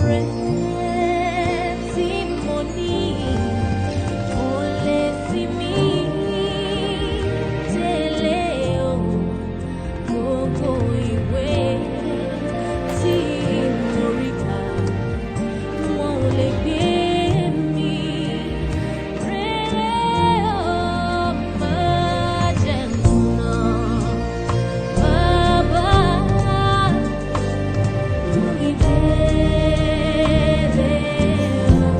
Ọ̀rẹ́ tí mo ní kò lè fi mí tẹ́lẹ̀ o. Gbogbo ìwé tí mo rí kà, wọn ò lè gbé mi. Rere o, má jẹ́ n kùnà. Bàbá, mú mi délé o,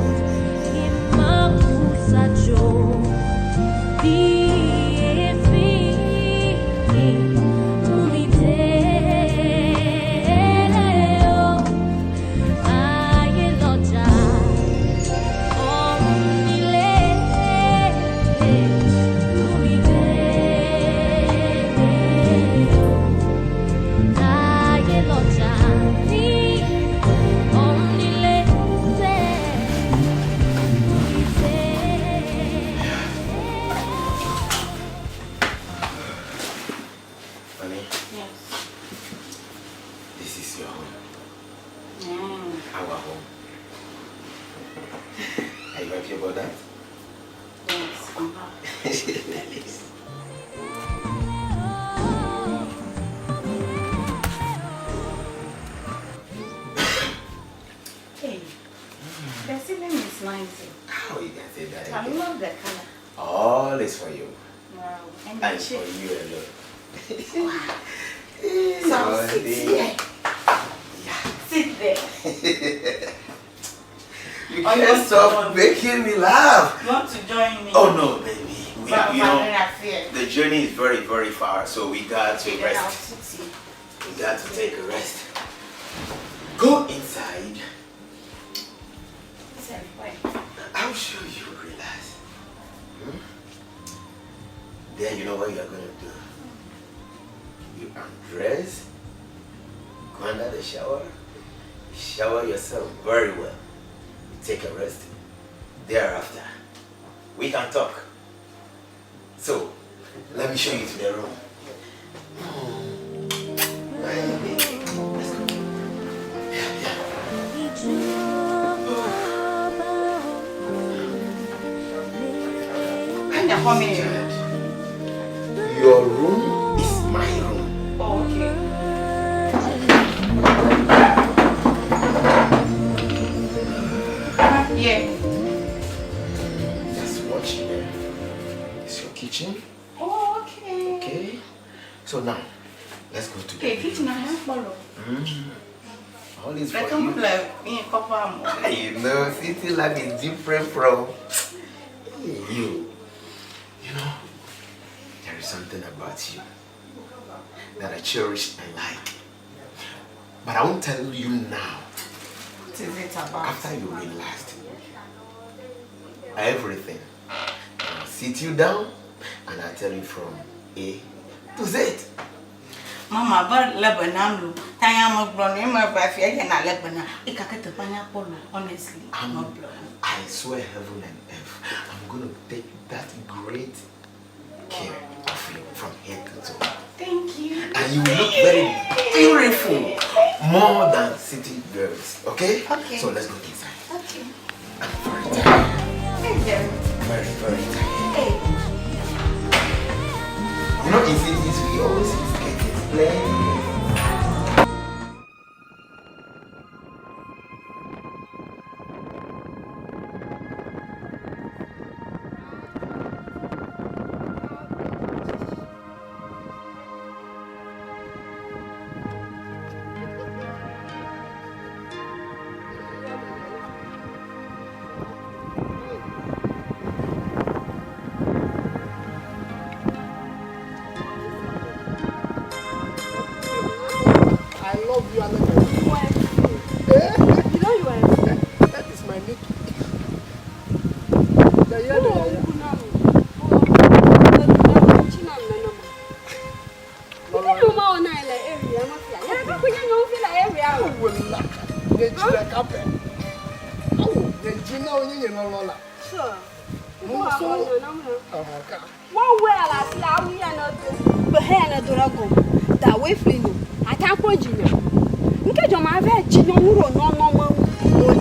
kí n má kú sájò bí èéfín. Mú mi délé o, ayé lọ́jà, ọ̀run nílé. Mú mi délé o. Ayé lọ́jà ní ọ̀run nílé sẹ́. Mú mi délé. Honey, Yes. this is your home. Our home. Are you happy about that? Yes, I'm happy. Hey, the ceiling is nice. How you can say that I again? love the color. All is for you. Wow. And And the for chair. you alone. So I'll sit here. Sit there. You Or you can't want to stop join me? making me laugh. You want to join me? Oh no, baby. We, But you I'm know, not fear. the journey is very, very far, so we got to Okay, then I'll rest. sit here. We got to take a rest. Go inside. Sorry, wait. I'm sure you will relax. Hmm? Then you know what you're gonna do. You undress, go under the shower, shower yourself very well. You take a rest. Thereafter, we can talk. So, let me show you to the room. Let's go. Yeah, yeah. Can you come in? Your room is my room. Oh, okay. Yeah. Just watch here. It's your kitchen. Oh, okay. Okay. So now, let's go to the Okay, kitchen I have follow. All is Like for I'm you. like me and Papa. You know, city life is different from you. You know, there is something about you that I cherish and like. But I won't tell you now. What is it about? After you relaxed, everything, I'll sit you down and I'll tell you from A to Z. Mama, but Lebanon, Tanya Blon, my wife, I can Lebanon. Honestly, I'm not blowing. I swear heaven and earth, I'm gonna take that great care of you from head to toe. Thank you. And you look very beautiful, more than city girls, okay? Okay. So let's go inside. Okay. I'm very tired. Hey, Jerry. Very, very tired. Hey. You know, in cities we always get it plenty. I love you, Aleke. Eh? You know you are. That is my nick. The year, the year. Awo la, nye dzi ɖeka pɛ. Awo, nye dzi na wo nye nye lɔlɔ la. Ɔhɔ ka.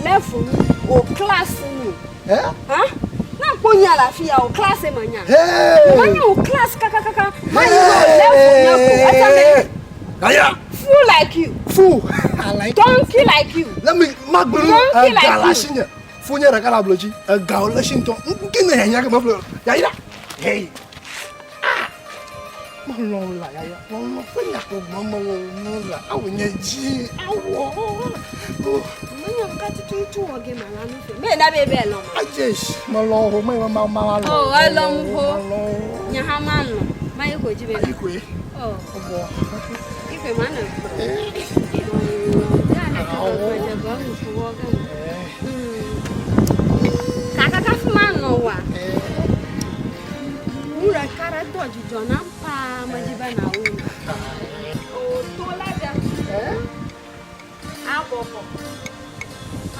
level nu, wò class nu. Eh? Ha? Na kpɔ nya le afi ya, wò class me nya. Hey! Menye wò class kakakaka, mayi wò level nye ko. Etsa me. Yaya! Fool like you. Fool! I like Donkey like you. Let me magbe nu Monkey like ega le you. asi nye. Fu nye ɖeka le ablo dzi. Egawo le esi ŋutɔ. Ŋke ne yaya ke meƒle. Yayra! Hey! Ah! Melɔ̃ wò la yaya. Lɔlɔ̃ ƒe nya ko gblɔm mele nu la. Awu nye dzi. Awɔ. Oh. Menye nu ka tututu wɔ ge mala nu fe. Me na be be lɔ̃ ma. Ajesh, melɔ̃ wò me ma ma lɔ̃. Oh, elɔ̃m ho. Melɔ̃ wò. Nye hã malɔ̃. Mayi ko dzi be na. Ayi koe. Oh. Ɔbɔ. Ife ma nɔ kplɔ. Kakaka fi ma nɔ wa. Nu ɖeka ɖe dɔ dzidzɔ nam paa medzi be nàwu. O to la ɖe. Abɔbɔ.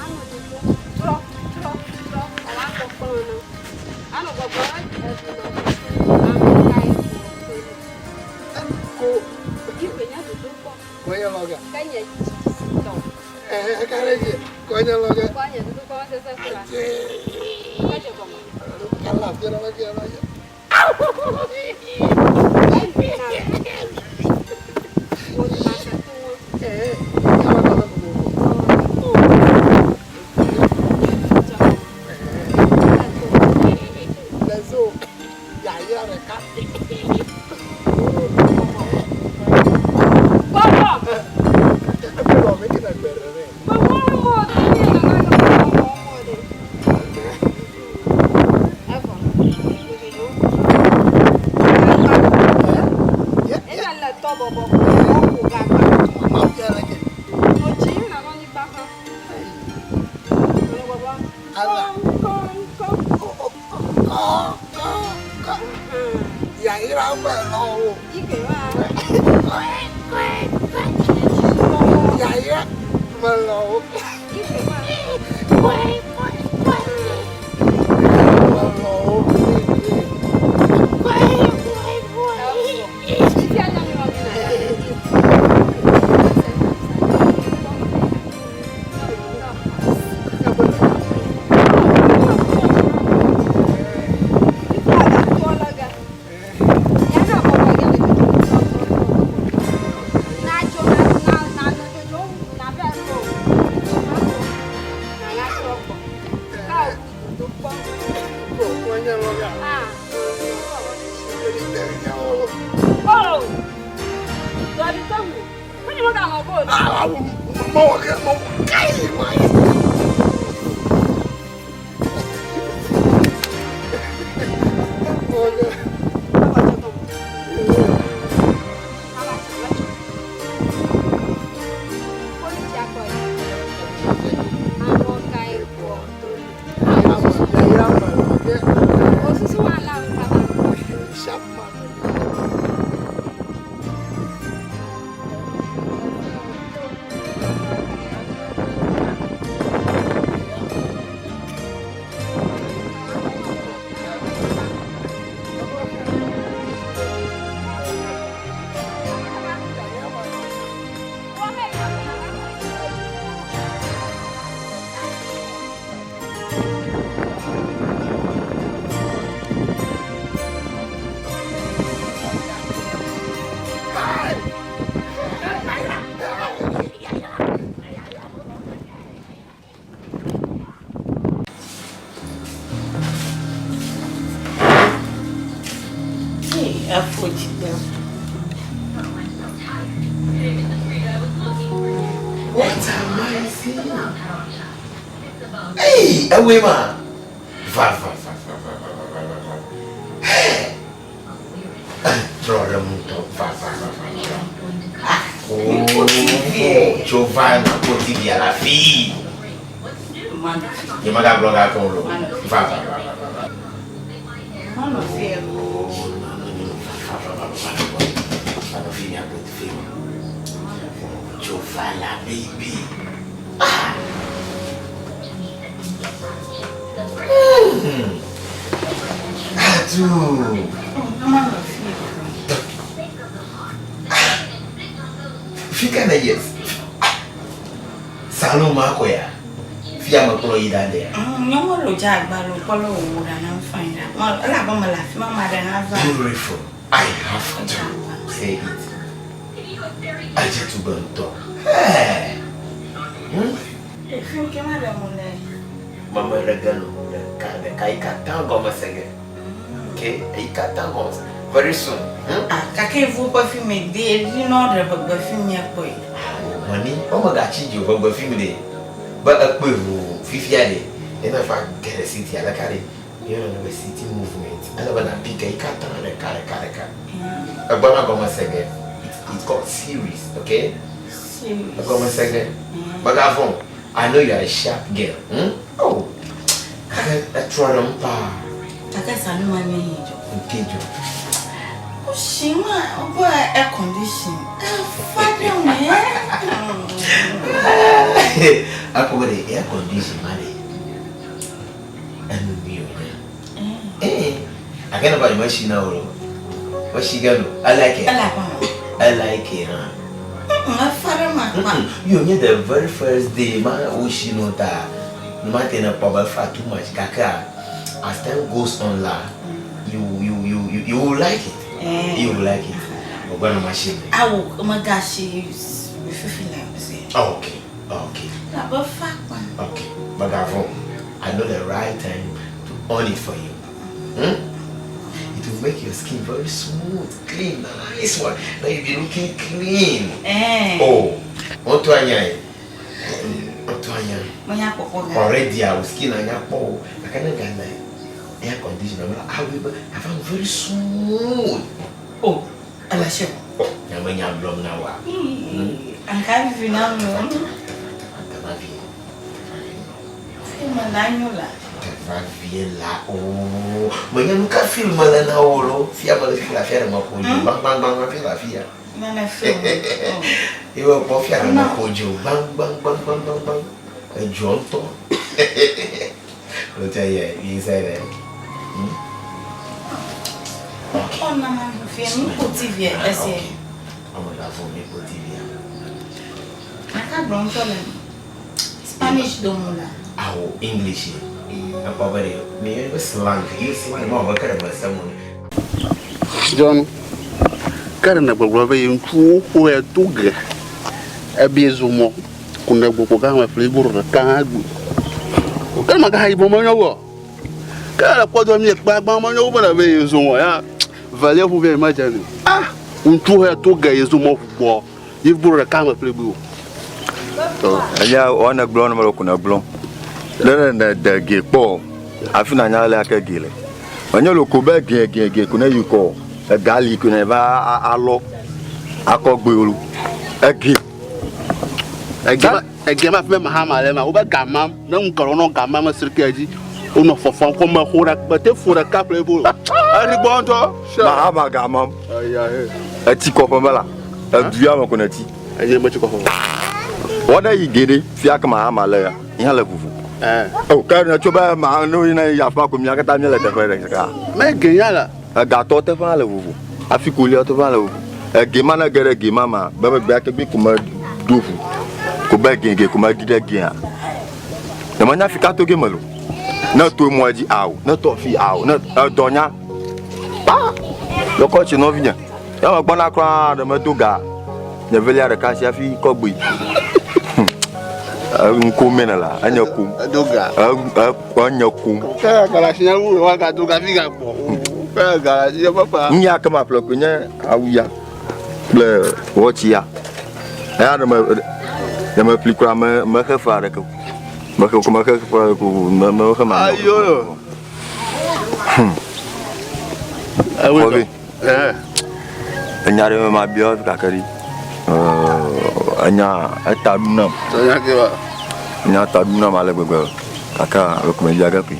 Anɔ dziƒo. Trɔ, trɔ, trɔ. Ava kpɔ kplɔ na. Anɔ gbɔgbɔ ɖe edunɔ. Ame kae ƒo Ko. Ife nye dodokpɔ. Kɔnye lɔ ge. Ke nye tsitsitɔ. Eh, ka ɖe dzi. Kɔnye lɔ ge. Kɔ nye dodokpɔ sese kura. Kedze gɔme. Kala fi ɖe fi ɖe. Wò masetowo. Eh, kala kala ko. Dze gɔme. Let's go. Yaya ɖeka. Bɔbɔ. Eƒe lɔ me ke na gbe ɖe nɛ. Bɔbɔ mo de nye nana ke bɔbɔ mo de. Evɔ. Ena le tɔ bɔbɔ ko ko gagba. Ma fi ɖe ke. O dzi na nɔ anyigba hã. Nɔ bɔbɔ. Ala. Kɔn kɔn kɔn. Kɔ kɔ kɔ. Yayra me lɔ wo. Ike wa. Yayra me lɔ wo. Ike wa. Me lɔ wo. Fifia nyɔnu wɔ mi na. Ko kɔnye lɔ ge. Ah, mo wɔ ke mo kai ma. Mo wɔ ke. Yayra me lɔ ge. Sharp man. Hey, efo dzi dem. What am I seeing? Hey, ewe ma. Va va va va va va va va va. Hey. Trɔ ɖe ŋutɔ. Va va va va va. Mikpɔ TV. Tso va na kpɔ TV la fi. Manɔ fi. Nye magagblɔ gake o lo. Va va va va va va. Manɔ fi. Oh, no, no, no, va va va va va va. Va fi miakpɔ TV ma. Tso va la baby. Ah. Adu. Manɔ fi. Fika na yes. Salon ma ko ya. Fia me kplɔ yi ɖa ɖea. Nyɔnu lo dze agba lo kpɔ le wòwò ɖa na fine ɖa. Elabe mele afi ma, ame aɖe hã va. Beautiful. I have to say it. Edze tugbe ŋutɔ. Hey! Fi ke ma ɖe mo le. Mame ɖe ge no ɖeka ɖeka yi katã gɔme se ge. Okay, eyi katã gɔme se. Very soon. Ah, gake evu ƒe fi mi de evi nɔ ɖe ʋegbe fi mi kpɔe. Mɔni, wo megatsi dzi o ʋegbe fi mi ɖe. Be ekpɔe ʋuu fifia ɖe. Ena va ge ɖe city aleka ɖe. Míeyɔnɛ be city movement. Ele be nàpick eyi katã ɖeka ɖeka ɖeka. Egbɔna gɔme se ge. It's called series, okay? Series. Egɔme se ge. Mègavɔ̃ o. I know you are a sharp girl. Hmm? Oh. Gake etrɔ ɖe ŋu paa. Gake zã nu ma nye yi dzɔ. Ŋke dzɔ. Wosi ma woƒe air condition. Efa ɖe me. Akpɔ be ɖe air condition ma ɖe enu nyui wònye. Ee. Gake ne va yi mesi na wò lo. Mesi ge no. I like it. Ele aƒe me. I like it hã. Efa ɖe me akpa. Yo nye the very first day ma wosi no ta. Ma te ne kpɔ be efa too much gakea as time goes on la you you you you you will like it. You will like it. Ògbɛ nɔ machine me. Awo megasi fifi le se. Okay. Okay. Elabe fa akpa. Okay. Megavɔ̃. I know the right time to on it for you. Hmm? It will make your skin very smooth, clean, nice one. Now you'll be looking clean. Eh. Oh, ŋutɔ anyae. Ŋutɔ anya. Menya kpɔkpɔ ga. Already our skin anya kpɔ o. Gake ne gana air conditioner la, awoe be ava nɔ very smooth. Oh, ele sure. Oh, nya menya gblɔm na woa. Anka vivi na mi o. Teva vie. Film la nyo la. Teva vie la o. Menye nu ka film le na wo lo. Fia mele fi le afia ɖe me ƒo dzo. Gbãgbãgbã hafi le afia. Nane film. Ye wokpɔ fia ɖe me ƒo dzo. Gbãgbãgbãgbãgbã. Edzɔ ŋutɔ. Lo tell you inside there. Oh, nana vie mi ko TV ese. Ọmọ ìgbà fún mi kò TV a. Aka gblɔ ŋutɔ le Spanish domo la. Awo English ye. Ekpɔ be ɖe mi yɔ be slang. Ye slang ma wɔ ke ɖe me se mo. John, ke ɖe nègbɔgblɔ be ye ŋutsuwo ƒo ya do ge ebie zu mɔ ko nègbɔgbɔ gã me ƒli buru ɖeka hã gbi. Ke ne magaha yibɔ menyo wɔ. Ke le kpɔdɔ mi ekpe agba menyo wo be le be ye zu mɔ ya velia ƒu be ma dze ni. Ah, ŋutsuwo ya do ge ye zu mɔ gbɔ ye buru ɖeka me ƒli gbi o. Eya wɔne gblɔ ne mele ko ne gblɔ. Ne ne de ge kpɔ afi na nya le ake ge le. Menye loko be ge ge ge ko ne yi kɔ egali ko ne va alɔ akɔ gbe olo. Ege. Ege ma fi be mahama le ma wo be gamam ne ŋu kɔ nɔ gamam me sirike dzi wonɔ fɔfɔm kɔ me xo ɖe mete ƒo ɖeka ƒle bo. Eri gbɔ ŋutɔ. Mahama gamam. Etsi kɔƒe me la. Edu ya me ko ne ti. Enye metsi kɔƒe me. Wɔne yi ge ɖe fia ke mahama le ya. Ihe le vovo. O ke ne tso be ma no yi ne yi afi ko mia katã míele teƒe ɖeka. Me ge ya la. Egatɔ teƒe hã le vovo. Afi kolia teƒe hã le vovo. Ege ma ne ge ɖe ge ma ma be megbea ke gbi ko me ɖo ʋu. Ko be ge ge ko me ɖi ɖe gea. Ne menya afi ka to ge me lo. Ne to mɔa dzi awo, ne tɔ fi awo, ne edɔ nya. Pa! Yɔkɔ tsi nɔvinye. Ya me gbɔna kura ɖe medo ga. Nye velia ɖeka si hafi kɔ gbe. Ŋku me ne la, enye kum. Edo ga. Enye kum. Ke gala si wu wa ga do ga fi ga gbɔ. Ke gala si papa. Nya ke ma ƒle ko nye awu ya kple wɔtsi ya. Eya ɖe me ɖe me ƒli kura me me xe fe aɖeke o. Me xe me xe fe ko me me xe ma. Ayo. Kɔbi. Enya ɖe me ma biɔ gake ɖi. Enya eta ɖum nam. Enya ke wa. Enya ta ɖum nam ale gbegbe gake ekume bia ge koe.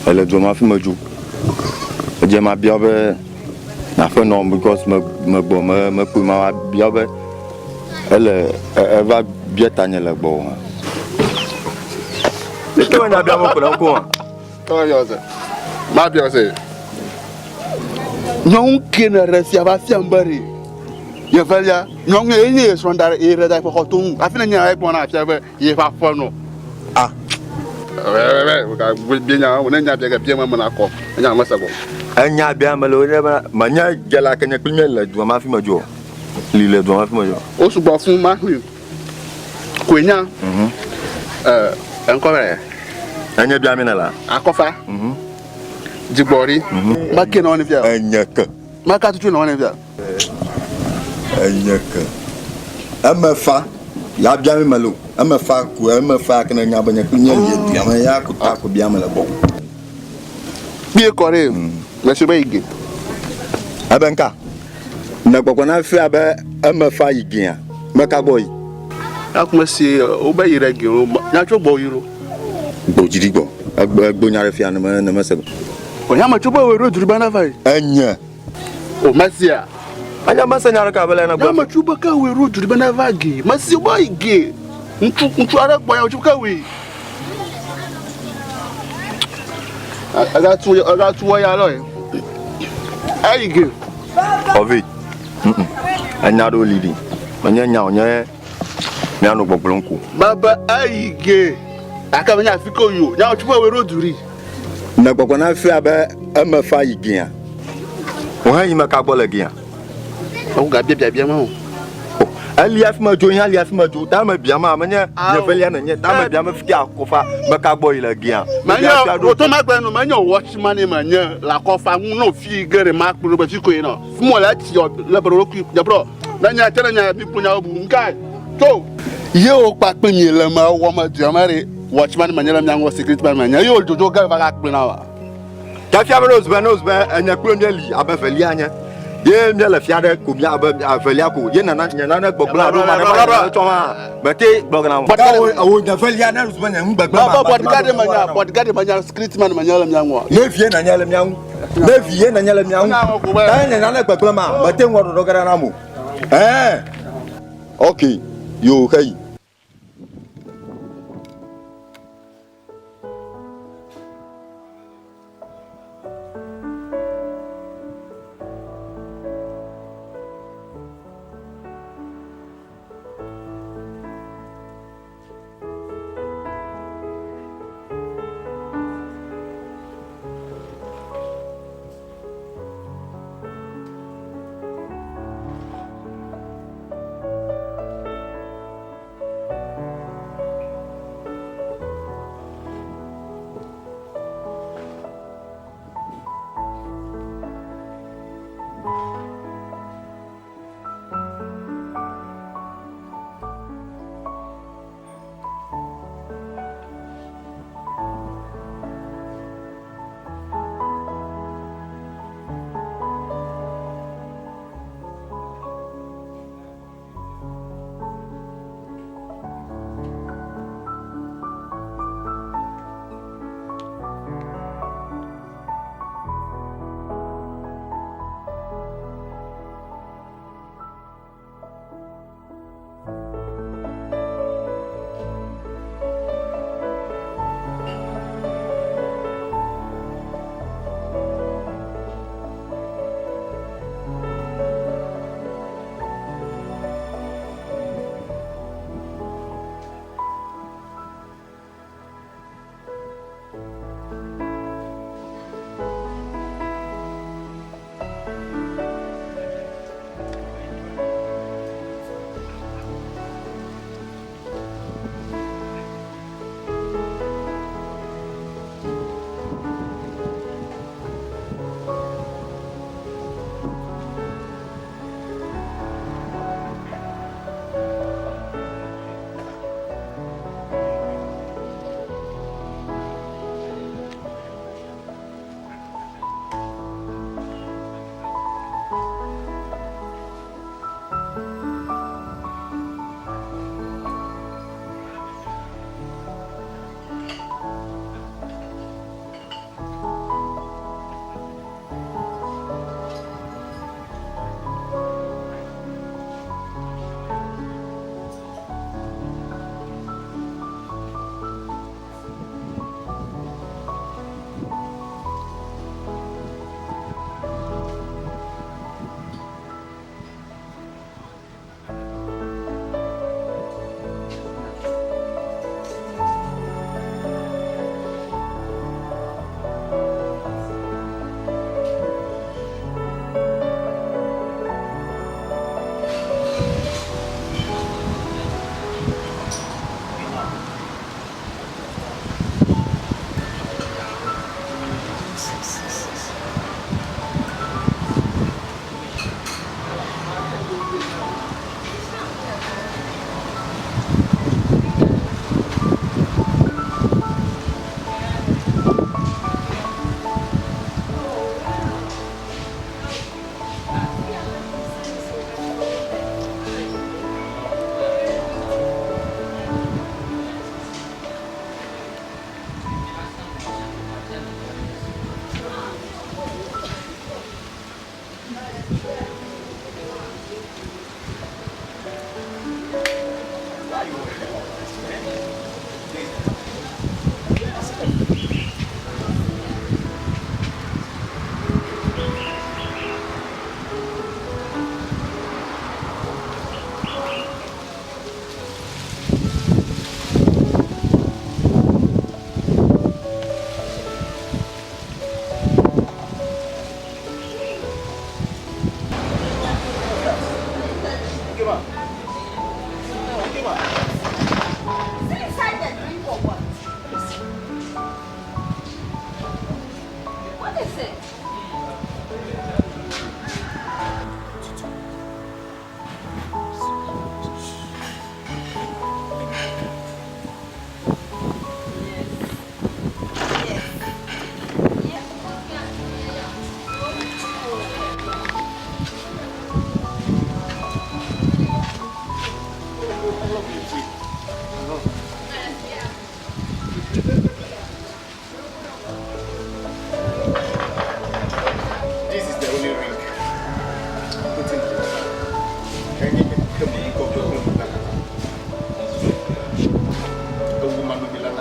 Ele dua me hafi medzo. Edze ma bia be aƒenɔ because me megbɔ me mekpɔe ma bia be ele eva bia tanye le gbɔwò hã. Ke menya bia me ko ɖe ŋku hã. Ma bia se. Nyɔnu ke ne ɖe sia va fiam be ɖe. Yevelia, nyɔnu ye nye ye srɔ̃ da ɖe ye ɖe da eƒe xɔ to ŋu. Hafi ne nya egblɔ na afia be ye ƒe aƒe nɔ. Ah. Bia nya ne nya bia ge bia me me nakɔ. Enya me se gbɔ. Enya bia me le wo ɖe be menye dzela ke nye kpli mí le dua ma hafi me dzo. Li le dua ma hafi me dzo. Wo sugbɔ fũ ma xli. Koe nya. Mhm. Eh, eŋkɔ be. Enye bia mi ne la. Akɔfa. Mhm. Dzigbɔɖi. Mhm. Ma ke na wɔ ne fia. Enye ke. Ma ka tutu na wɔ ne fia. Enye ke. Eme fa. Ya bia mi me lo. Eme fa ku eme fa ke ne nya be nye kpli nye li dua me ya ku ta ku bia me le gbɔ. Kpie kɔ ɖe. Me si be yi ge. Ebe nka. Ne gbɔgbɔ na fia be eme fa yi gea. Me ka gbɔ yi. Ya ku me si wo be yi ɖe ge o. Nya tso gbɔ yi lo. Gbɔ dzi ɖi gbɔ. Egbe egbo nya ɖe fia ne me ne me se. O nya me tso be wo ɖo dru be na va yi. Enye. O Mesia. Anya mese nya ɖeka be le na gbɔ. Nya me tso be ke wo ɖo dru be na va ge. Mesia be yi ge. Ŋutsu ŋutsu aɖe gbɔ ya wo tso ke woe. Ega tu ega tu ya lɔ. Eyi ge. Xɔvi. Enya ɖewo li ɖi. Menye nya wònye míanɔ gbɔgblɔm ko. Mebe eyi ge. Gake menye afi ke wòyi o. Nya wòtso be wòe ɖo du ɖi. Ne gbɔgbɔ na fia be eme fa yi gea. Wò hã yi me ka gbɔ le gea? Ewu gabia biabia ma o. Eli hafi medzo, nye ali hafi medzo. Ta me bia ma, menye nye velia nenye. Ta me bia me fi akɔfa me ka gbɔ yi le gea. Menye woto ma gbe no menye watchman me nye le akɔfa ŋu no fi ge ɖe ma kplɔ be fi koe nɔ. Fi mo le tsi le bro ku je bro. Ne nya tse ne nya mi kplɔ nya bu nka. To ye wo kpa kple mi le me wɔ me dua me ɖe watchman me nye le mia ŋu security man me nye ye wo dzodzo ge va ga kplɔ na wa. Kafia be ne wòzu be ne wòzu be enye kple mía li abe velia nye ye mía le fia ɖe ko mía abe velia ko ye nana nye nane gbɔgblɔ alo ma ɖe ma tsɔ ma mete gblɔ na wo. Wo nye velia ne wòzu be nye nu gbegblẽ ma. Bodyguard me nya bodyguard me nya security man me nya le mía ŋua. Ne vie nanye le mía ŋu ne vie nanye le mía ŋu ta nye nane gbegblẽ ma mete ŋu ɖoɖo ge ɖe na mo. Ɛɛ ok yo xeyi. Is it inside the drink or what? What is it? This is the only ring. Put in the water. Can you come and go to the A woman will be like,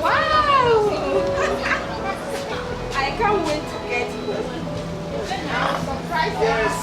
Wow! I can't wait to get home. I'm surprised. Yes.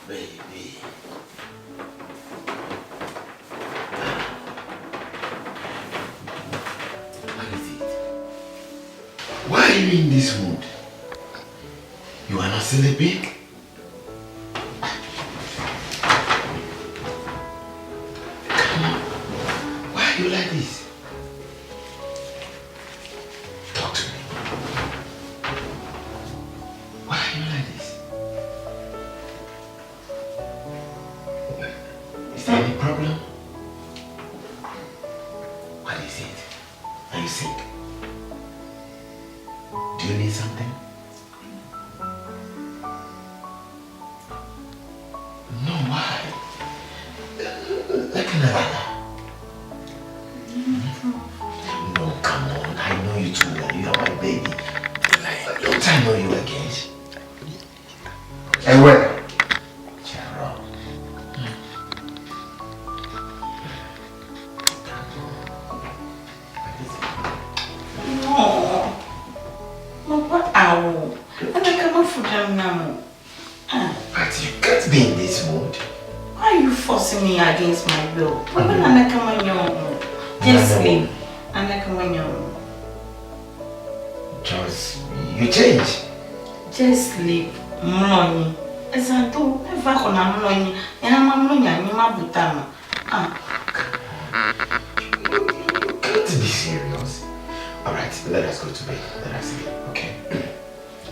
Baby. What is it? Why are you in this mood? You are not sleeping? Come on. Why are you like this? Talk to me. Why are you like this? Is there any problem? What is it? Are you sick? Do you need something? No, why? Like another. No, come on. I know you too well. You are my baby. Don't I know you again? And where? Jerome. No. Mapa awo. Anaka mafuta mnamo. Ah. But you can't be in this mood. Why are you forcing me against my will? Wewe anaka manyo. Just sleep. Anaka manyo. Just, you change. Just sleep. Mlɔ anyi. Ezã do, eva xɔna mlɔ anyi. Nye hã mamlɔ nye anyi mabu tame. Ah. You can't be serious. All right, let us go to bed. Let us sleep, okay?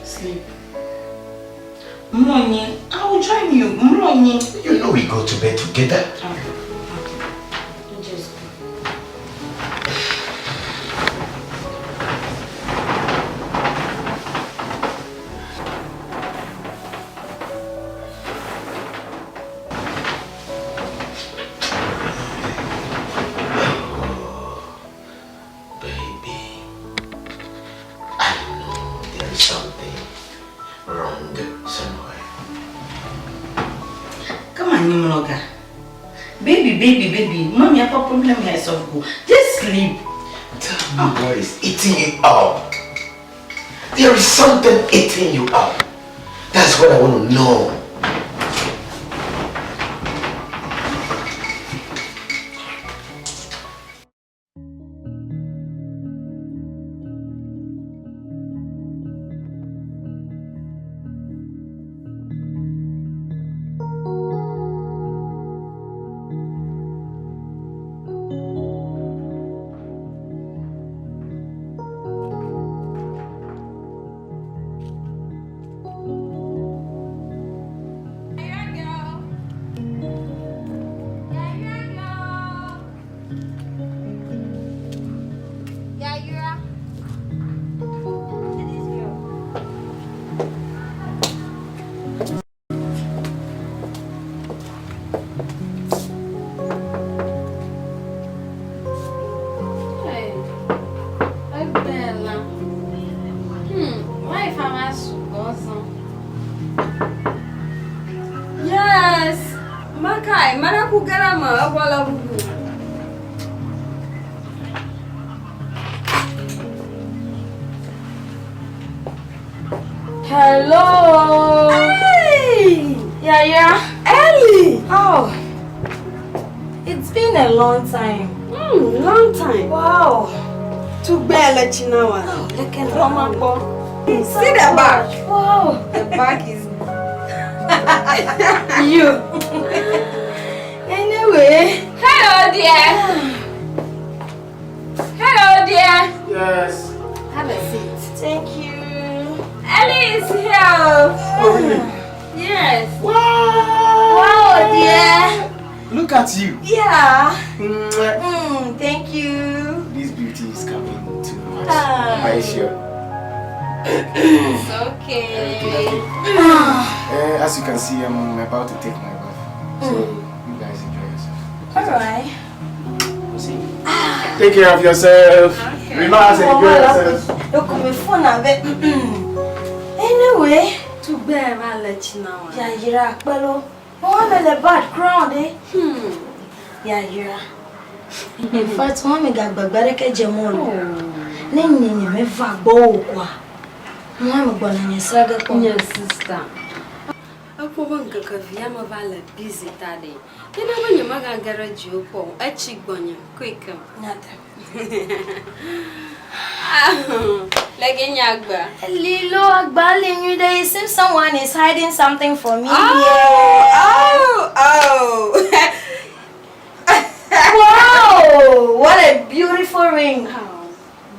Sleep. Mlɔ anyi. I will join you. Mlɔ anyi. You know we go to bed together. Okay. Okay. You just go. Baby, I know there is something wrong somewhere. Come on, Nimloga. Baby, baby, baby. Mommy, I have a problem here, so go. Just sleep. Tell me what is eating you up. There is something eating you up. That's what I want to know. Yayra. See this girl. Hey, Ebela. Why if I'm a Yes. Makai, mana kugarama akwala bubu. Hello. Hey! Yeah, yeah. Ellie! Oh, it's been a long time. Long time. Wow. Tugbele chinawa. Oh, look at Roma that. po. See the bag. Wow. The bag is You. Anyway. Hello dear. Hello dear. Yes. Have a seat. Thank you. Ellie is here. Oh, really? Yes. Wow! Wow, dear. Look at you. Yeah. Mwah. Thank you. This beauty is coming too much. Ah. Are you sure? It's okay. Okay. As you can see, I'm about to take my bath. So you guys enjoy yourself. All right. We'll see. Take care of yourself. Okay. Relax and enjoy yourself. Look, my phone a bit. Anyway, Tugbele va le chinawa. Yayra, pelo. Wọ́n mi le background eh. Yayra. In fact, wọ́n mi gàgbàgbà rẹ̀ jẹ mọ́ lọ. Lẹ́yìn ẹ̀yìn mẹ́fà gbọ́ òkú à. Wọ́n mi gbọ́nà yẹn sáré pọ̀. Nye sister. Ekpɔ be ŋkeke via me va le busy ta ɖe. Nene be nye megage ɖe dziwò kpɔ o. Etsi gbɔnye quick. Nyata. Leke nye agba. Lilo agbali nyude, it seems someone is hiding something from me here. Oh, oh. Wow! What a beautiful ring. Oh,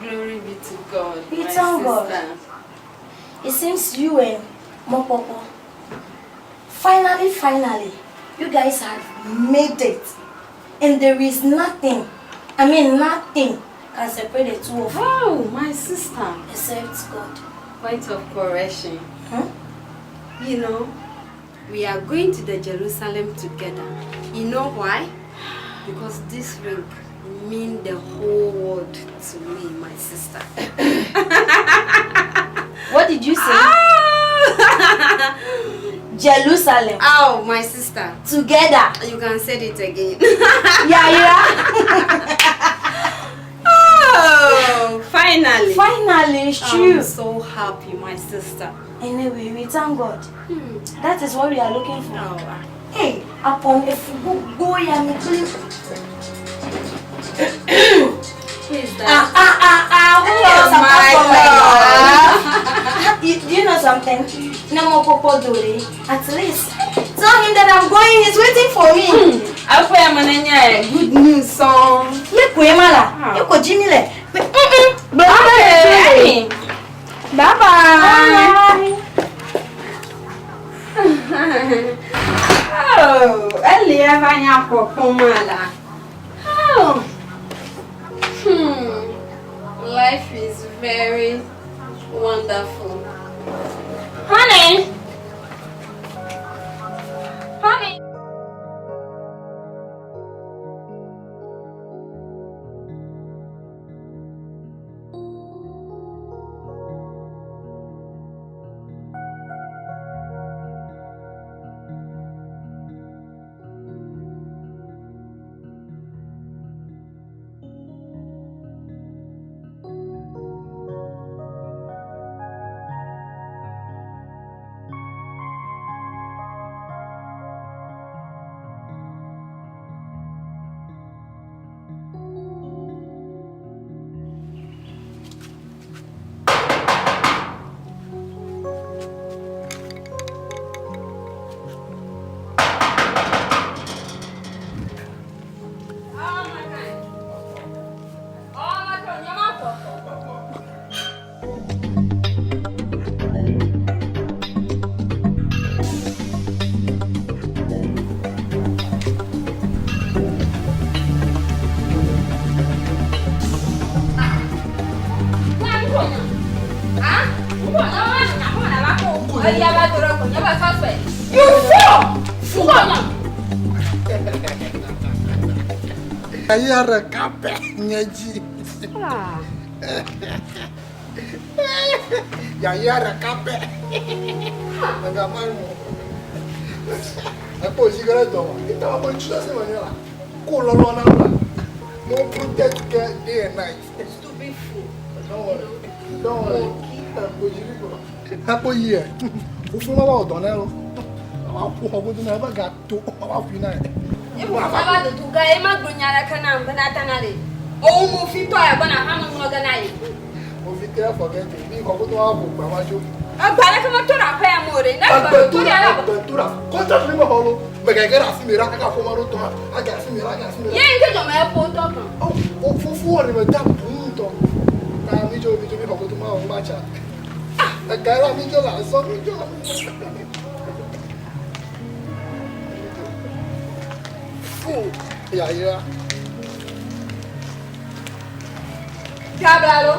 glory be to God. We my thank God. sister. It seems you and Mopopo, finally, finally, you guys have made it. And there is nothing, I mean nothing, can separate the two of you Oh, my sister. except God. Point of correction. Hmm? You know, we are going to the Jerusalem together. You know why? Because this ring mean the whole world to me, my sister. What did you say? Ah! Jerusalem. Oh, my sister. Together. You can say it again. Yeah, yeah. Oh, finally. Finally, it's true. I'm so happy, my sister. Anyway, we thank God. That is what we are looking for. Oh, Hey, upon if you go, ya me please. who is that? Ah ah ah ah! Who Oh else my apart from my God. Then, ne mɔkpɔkpɔ do ɖe. At least, tell him that I'm going. He's waiting for me. Afɔ ya me ne nye good news sɔŋ. Me koe ma la. Eko dzi mi le. Me Gblɔ na Okay. Bye bye. Oh, eli eva nya kpɔkpɔm la. Oh. Life is very wonderful. Honey. Honey. Eya ɖeka pɛ nye dzi. Yaya ɖeka pɛ. Megama nu. Ekpɔ dzi ge ɖe dɔ me. Ita ma ŋutsu sese me nye la. Ko lɔlɔ na la. Mo protect ke day and night. Stupid fool. Don't worry. Don't worry. Ekpo dzi ko. Ekpo yi yɛ. Fufu ma ba wɔ dɔ nɛ lo. Awa ƒo xɔ godo na ebe gato. Awa ƒui na yɛ. Ibu ava do tu ga ema gblɔ nya ɖeke nam bena tana ɖe. Owu mo fi tɔ ya gbɔna hã me ŋlɔ ge na ye. Mo fi tɛ forget it. Mi xɔ godo wa ƒo gba ma tso. Egba ɖeke meto ɖe aƒe ya me o ɖe. Ne egbe to ɖe la. Agbetura, contract mi me xɔ lo. Megage ɖe afi mi ɖa, aga ƒo ma ɖo tɔ, aga afi mi ɖa, aga afi mi ɖa. Ye ŋke dzɔme eƒo ŋutɔ kan. O fufu wɔ ɖe me da bu ŋutɔ. Ta mi dzo, mi dzo mi xɔ godo ma wɔ ma tsa. Ega la mi dzo la, zɔ mi dzo la. Fu, yayra. Gabla lo.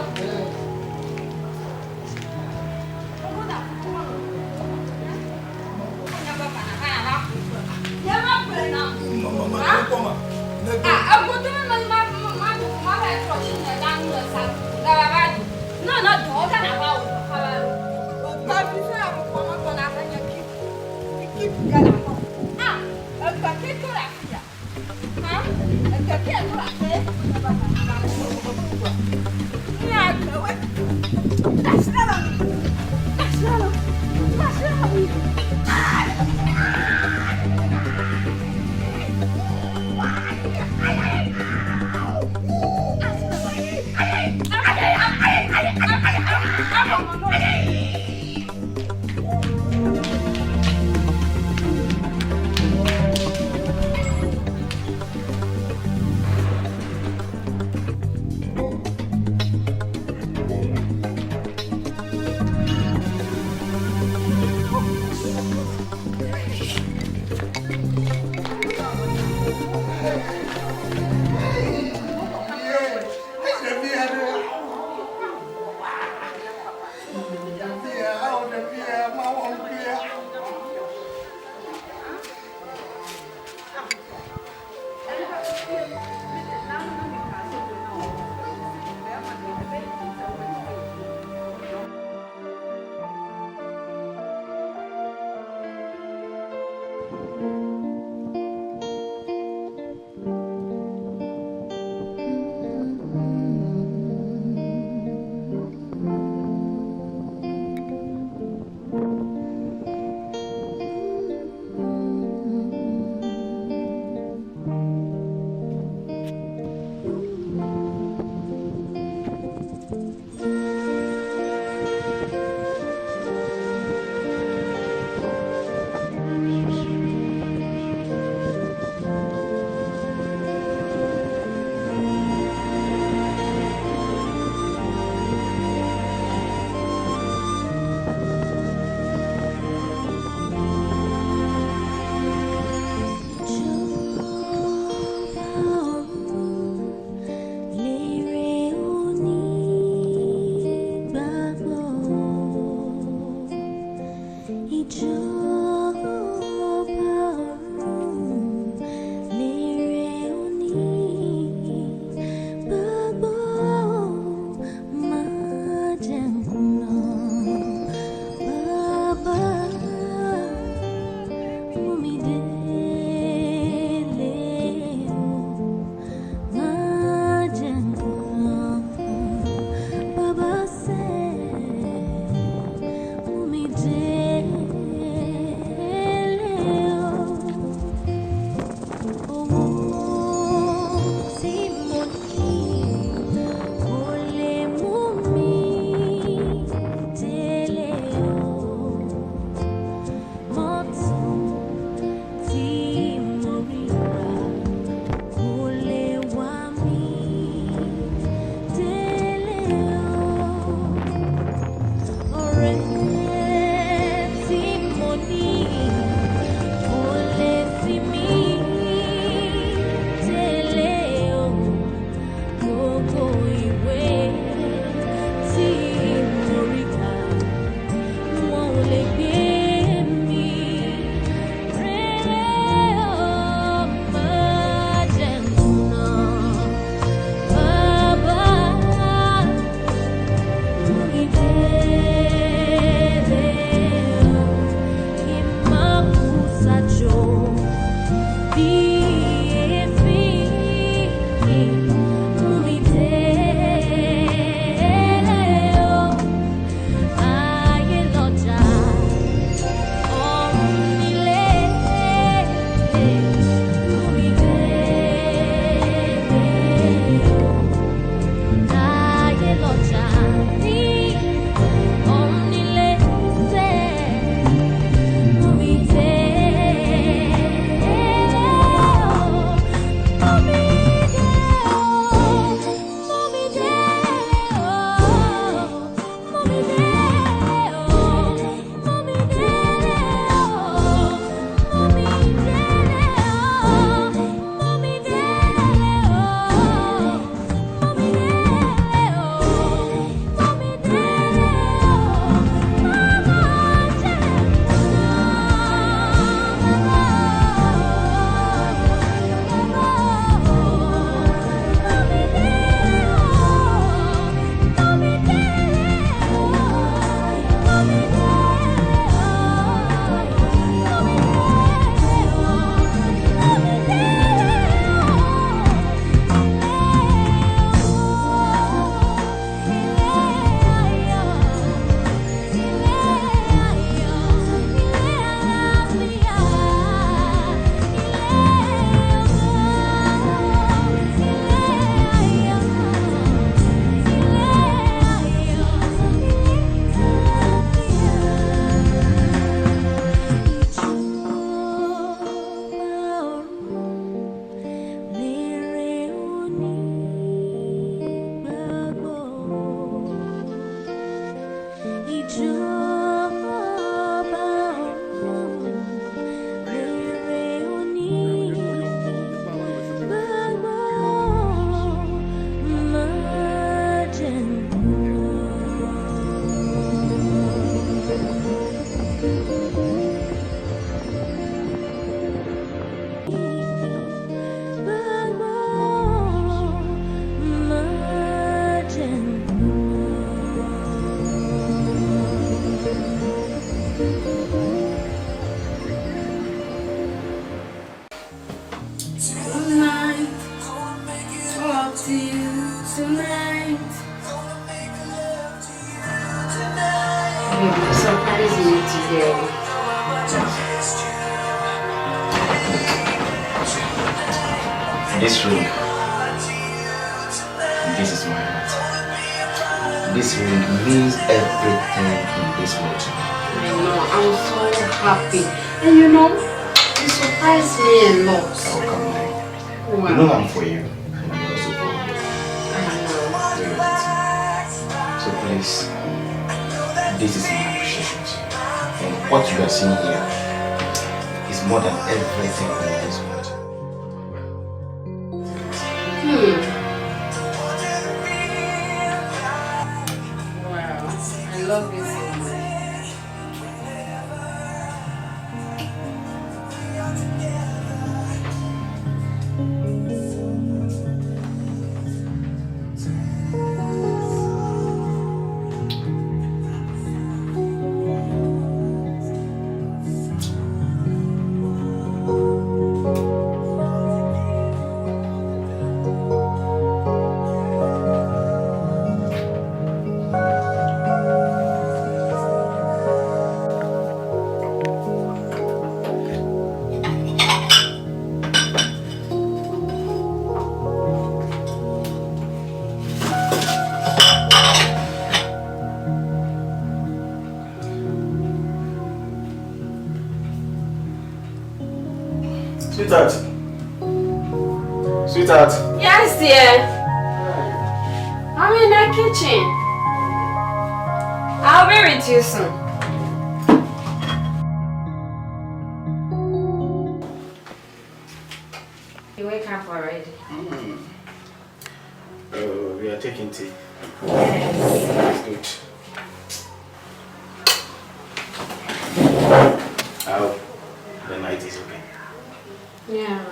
Baby, you surprised me today. This ring, this is my heart. This ring means everything in this world to me. I know, I'm so happy. And you know, you surprised me a lot. Oh, come on. Wow. You know I'm for you, and I'm also for you. I know. Do you get it? So please, this is my appreciation to you. And what you are seeing here is more than everything in this world. Wow. I love you so much. Sweetheart. Sweetheart. Yes, dear. I'm in the kitchen. I'll be with you soon. You wake up already. Oh, we are taking tea. Yes. Good. Oh, the night is okay. Yeah.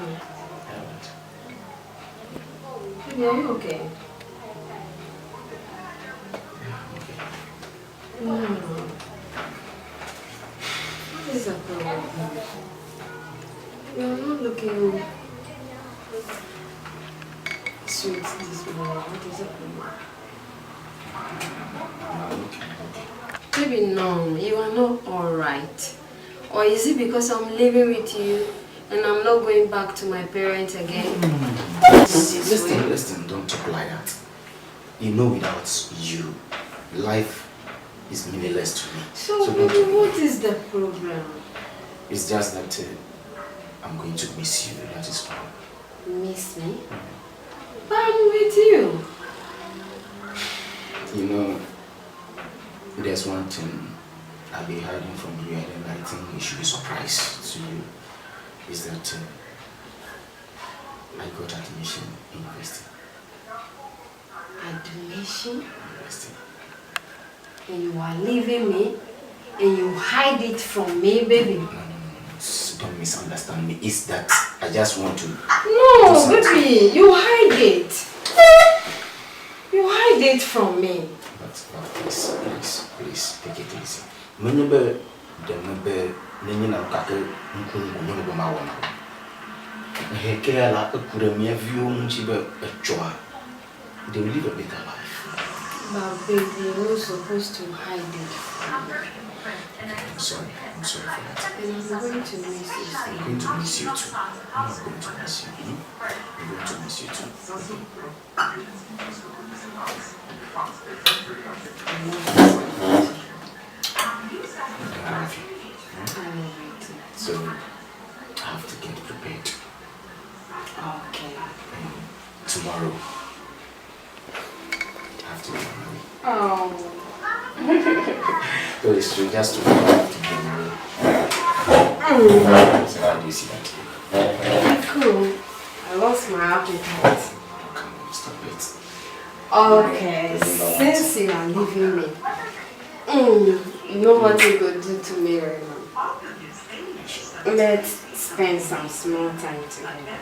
Baby, are you okay? No. What is the problem? You're not looking sweet this morning. What is the problem? Baby, no, you are not alright. Or is it because I'm living with you and I'm not going back to my parents again? Listen, listen, don't talk like that. You know, without you, life is meaningless to me. So, don't baby, talk. what is the problem? It's just that I'm going to miss you, that is all. Miss me? But I'm with you. You know, there's one thing I'll be hiding from you, and I think it should be a surprise to you, is that I got admission in university. Admission? University. And you are leaving me? And you hide it from me, baby? No, no, no, no. Don't misunderstand me. It's that I just want to. No, baby, you hide it. You hide it from me. But please, please, please, take it easy. Menye be ɖe mebe nenye na gake ŋkuŋku nye be mawɔ na wo. Ehe ke ya la eku ɖe mía viwo ŋuti be etsɔa, they will live a better life. But baby, you're not supposed to hide it from me. I'm sorry, I'm sorry for that. And I'm going to miss you. I'm going to miss you too. I'm not going to miss you. Hmm? I'm going to miss you too. I love you. I love you too. So I have to get prepared. Okay. Tomorrow, I have to be on my way. Oh. So it's true, just tomorrow I have to be on my way. So how do you see that? Cool. I lost my appetite. Come on, stop it. Okay, since you are leaving me, you know what you could do to me right now? Let's spend some small time together.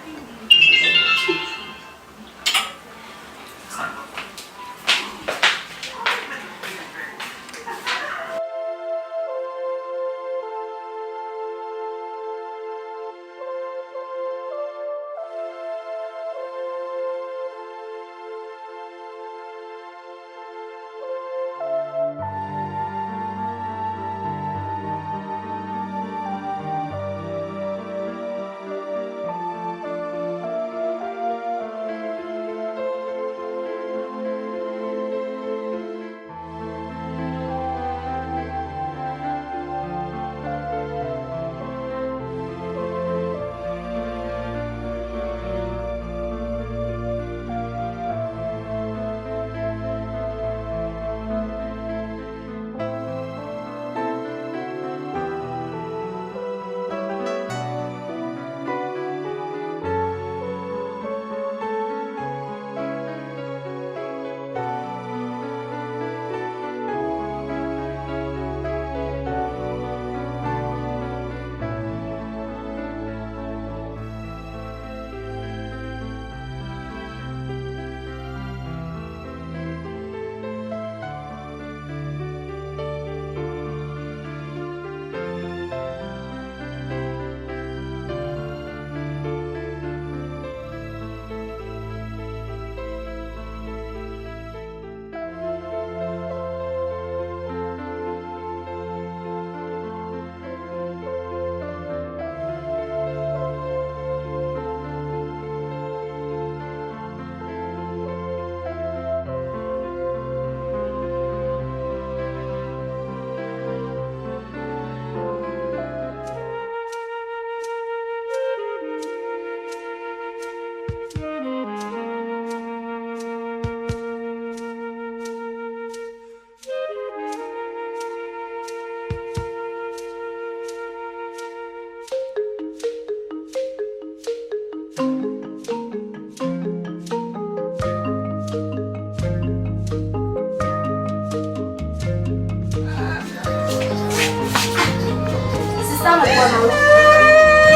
gbɔna lo.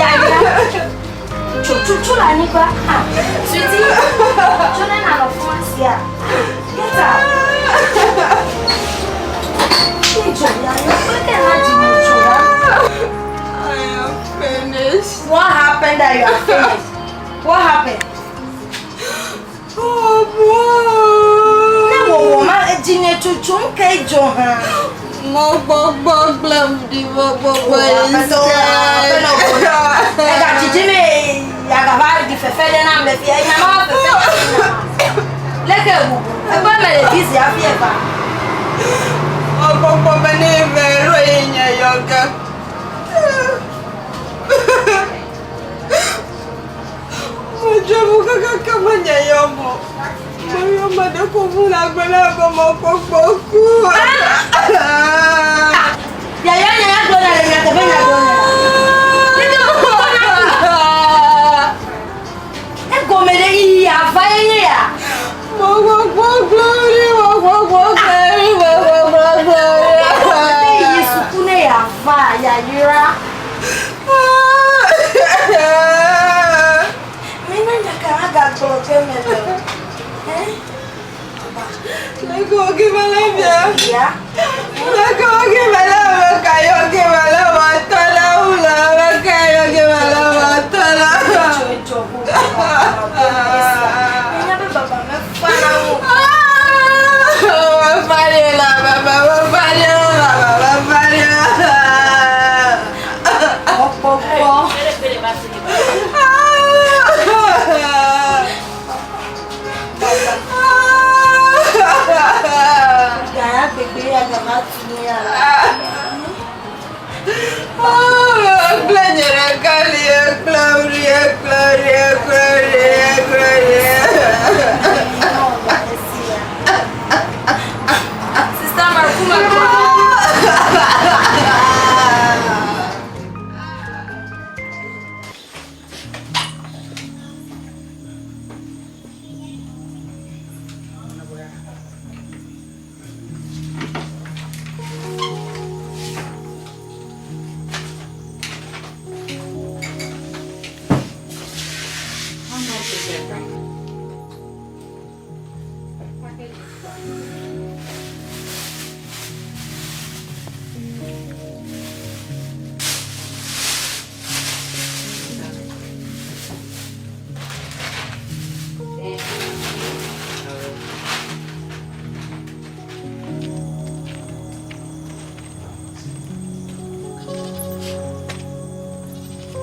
Yayra. Tso tutu le anyigba. Ah, sweetie. Tso ne nanɔ fún asia. Get up. Idzo yayra kple ke na dzi me tso la. I am finished. What happened that you are finished? What happened? Oh boy. Ne wɔwɔ ma edzi nye tutum ke dzo hã. Mɔkpɔkpɔ kple ŋuɖimɔkpɔkpɔ Ega dzidzi me yagava ɖi fefe ɖe nam le fia. Enya ma fefe leke bubu. Egbe me le busy hafi eva. Mɔkpɔkpɔ be ne eve ɖo ye nye yɔ ge. Medze ŋu kakaka menye yɔ mɔ. Meyɔ ame ɖe ko ŋu le agbe la be mɔkpɔkpɔ ku. Yaya nya ya gblɔ na le nyateƒe nya gblɔ na. Leke mɔkpɔkpɔ na ku. Egɔme ɖe yiyi ava ye nye ya. Mɔkpɔkpɔ glory, mɔkpɔkpɔ glory, mɔkpɔkpɔ glory. Ne yi suku ne yava yayra. Mina nya ka agagblɔ ke me le. Eh? Leke woge mele bia. Ya. Leke woge mele me ka yoge mele matɔ la wula me ka yoge mele matɔ la. Tso edzɔ bo. Enya be baba mefa na wo. Mefali la baba, mefali la baba, mefali la. Mɔkpɔkpɔ. Gaya gbegbe ya gava tu ne ya la. Kple nye ɖeka li, kple ŋri, kple ri, kple ri, kple ri. Sister Markuma. How much is it, Frank?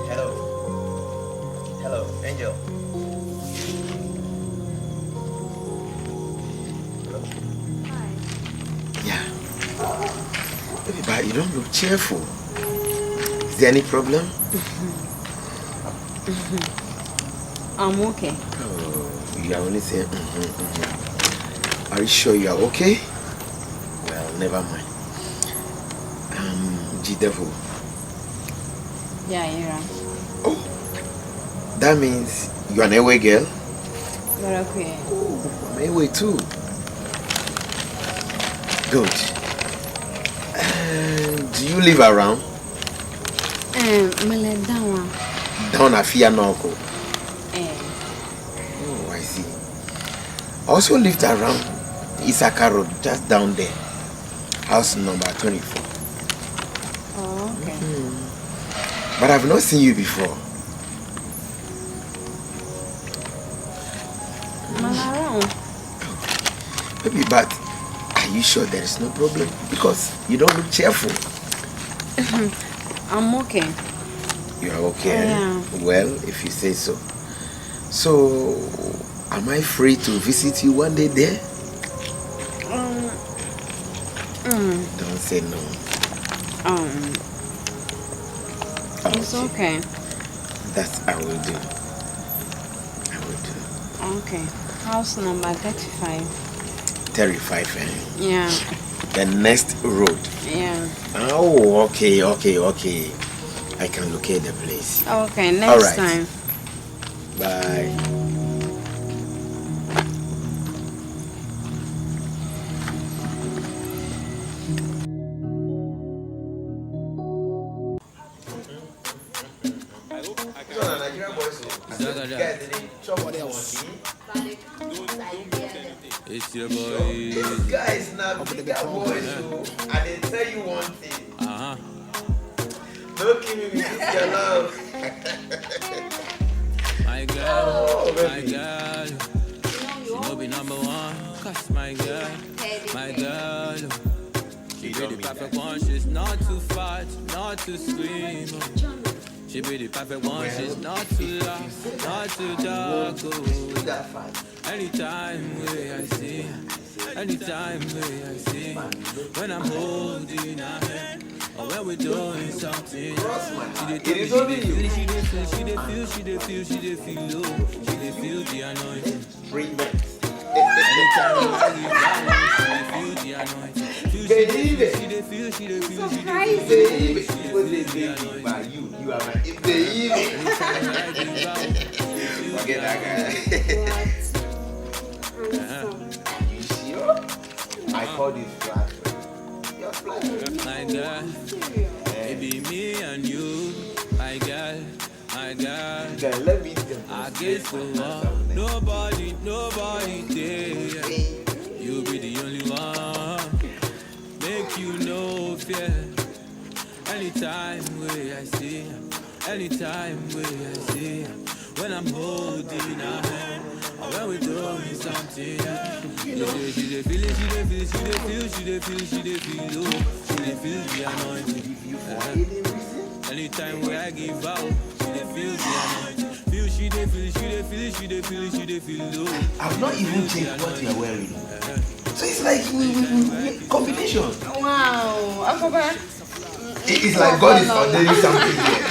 Hello. Hello, Angel. Hello. Hi. Yeah. Baby, but you don't look cheerful. Is there any problem? I'm okay. Oh, you are only saying, mm-hmm, mm-hmm. Are you sure you are okay? Well, never mind. G-Devil. Yeah, you're right. Oh, that means you're an away girl? But okay. Oh, I'm away too. Good. Do you live around? Mele down. Down Afia Noko. Eh. Oh, I see. I also lived around Isaka Road, just down there. House number 24. Oh, okay. But I've not seen you before. Mele around. Baby, but are you sure there is no problem? Because you don't look cheerful. I'm okay. You are okay? Yeah. Well, if you say so. So, am I free to visit you one day there? Don't say no. It's okay. That I will do. I will do. Okay. House number 35. 35, eh? Yeah. The next road. Yeah. Oh, okay, okay, okay. I can locate the place. Okay, next All right. time. Bye. at Guys, that. they didn't Somebody else. It's your boy. These guys now bigger boys, oh, and they tell you one thing. Don't kill me with this your love. My girl, Oh, my baby. girl. She no be number one, cause my girl, my girl. She be the perfect one, she's not too fat, not too slim. oh. She be the perfect one, she's not too loud, not too dark. Oh. That fast. Anytime way I see, her, anytime way I see, her, when I'm holding her hand, or when we're doing something. Cross my She heart. dey It tell me is she only dey you. feel, she dey feel, she dey feel, she dey feel, she dey feel, oh, she dey feel the anointing. Treatment. Anytime I give her, she dey feel the anointing. Feel, she dey feel, she dey feel, she dey feel, she dey feel, Baby, she dey what feel they the baby anointing. by you. You are my baby. Anytime I give her, she dey feel Forget the that anointing. guy. Handsome. You sure? I call this flattery. You're flattering. My girl, it be me and you, my girl, my girl. Then let me I demonstrate guess the my one, handsomeness. nobody, nobody there. You be the only one, make you no fear. Anytime way I see, her, anytime way I see, her, when I'm holding her hand, or when we're doing something. She dey, she dey feel it, she dey feel, she dey feel, she dey feel, she dey feel, oh, she dey feel the anointing. If you for any reason, Anytime where I give out, she dey feel the anointing. Feel she dey feel, she dey feel, she dey feel, she dey feel oh. I've not even changed what you are wearing. So it's like we combination. Wow, Akoba. It is like God is ordaining something here.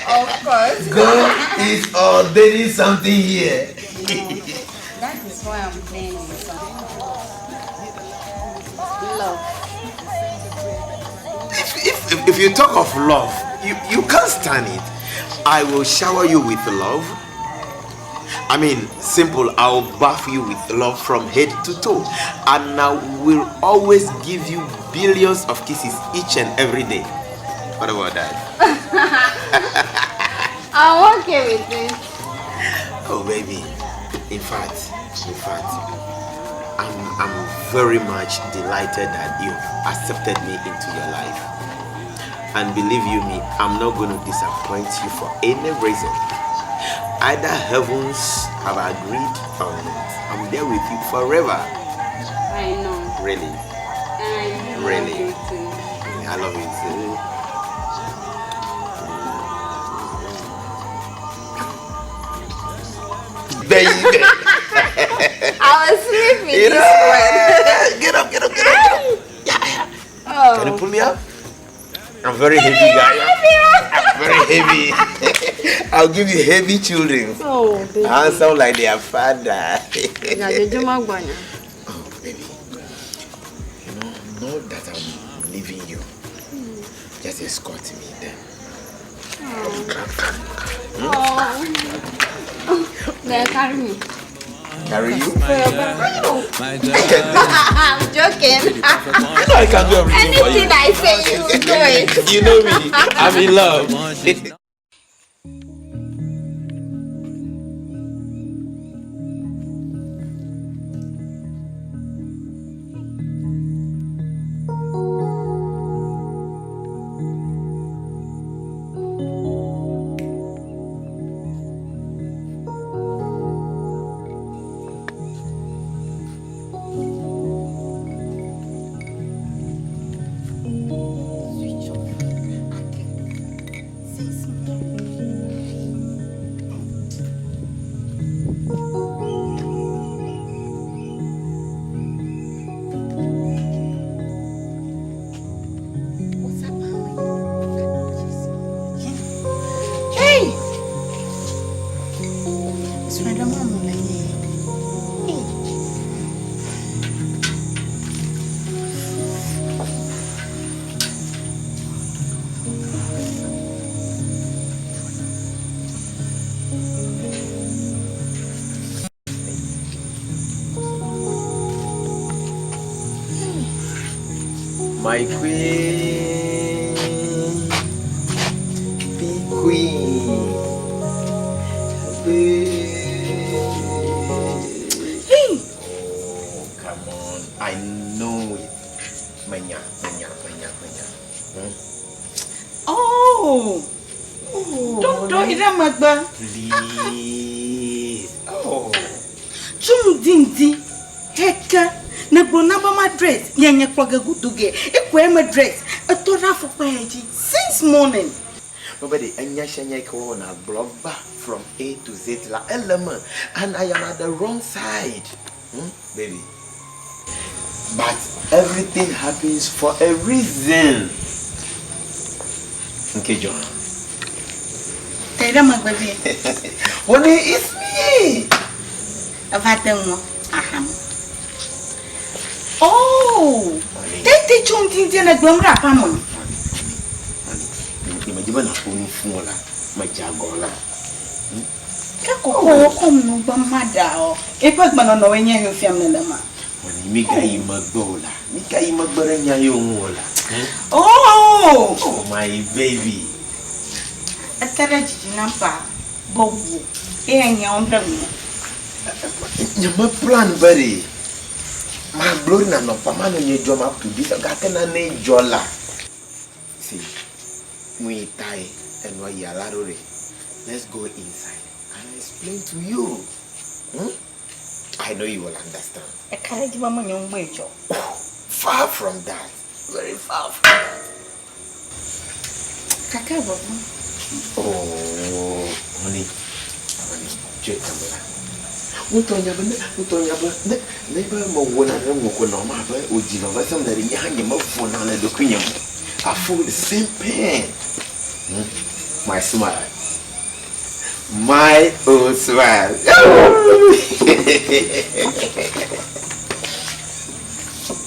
Of course. God is ordaining something here. That is why I'm playing this song. Love. If you talk of love, you can't stand it. I will shower you with love. I mean, simple, I'll bath you with love from head to toe. And I will always give you billions of kisses each and every day. What about that? I'm okay with it. Oh, baby. In fact, I'm very much delighted that you've accepted me into your life. And believe you me, I'm not going to disappoint you for any reason. Either heavens have agreed or not. I'm there with you forever. I know. Really. And I do Really? love you too. I love you too. Baby. I was sleeping You this know, one. Get up, get up, get up, get up. Yeah, yeah. Oh. Can you pull me up? I'm very heavy, guy. I'm very heavy. I'll give you heavy children. Oh, baby. Handsome like their father. Ìgbàjọjọ́ má gbọ̀nyàn. Oh, baby. You know, not that I'm leaving you. Just escort me then. Oh. Then carry me. Carry you? My girl, my girl. I'm joking. You know I can do everything for you. Anything I say, you will do it. You know me. I'm in love. Hey! Srɛdɔm amu le nye. Hey! My queen, be queen. Hey! Oh, come on. I know it. Menya, menya, menya, menya. Oh! Oh, Ɖoɖo yi ɖe megbe. Please. Oh. Tso ŋdi ŋdi heke ne gblɔ na be ma dress nye nye kplɔ ge godo ge. Ekɔe me dress etɔ ɖe afɔkpa ya dzi since morning. Mebe ɖe enya sia nya yi ke wɔwɔ nàgblɔ va from A to Z la ele eme and I am at the wrong side. Baby. But everything happens for a reason. Nke John. Te ɖe megbe vie. Honey, it's me. Eva te ŋu aham. Oh! Tete tso ŋdi ŋdi ne gblɔm ɖe aƒea me. Nye medzi be nàƒo nu fũ o la, medze agɔ la. Ke kɔkɔwo kɔm nu be maɖa o. Eƒe gbenɔnɔwoe nye eyo fiam nenema. Honey, migayi megbe o la. Migayi megbe ɖe nya yewo ŋu o la. Oh! Oh, my baby. Ete ɖe dzidzi nam ƒã be wò eye nyawo ɖe ŋu. Nye me plan be ɖe magblɔ ɖi nanɔ ƒã manɔ nye dzɔm up to this gake nane dzɔ la. See, nu tae enua yi ala ɖo ɖe. Let's go inside and I explain to you. I know you will understand. Eka ɖe dzi be menye ŋgbɔe dzɔ. Far from that. Very far from that. Kake vɔvɔ. Oh, honey. Honey, tso kamera. Ŋutɔ nya be ne ŋutɔ nya be ne ne be mewɔ nane ŋu ko nɔ ma abe wòdzi veve sem le ɖe nye hã nye mevona le ɖokuinye me. I feel the same pain. My smile. My old smile.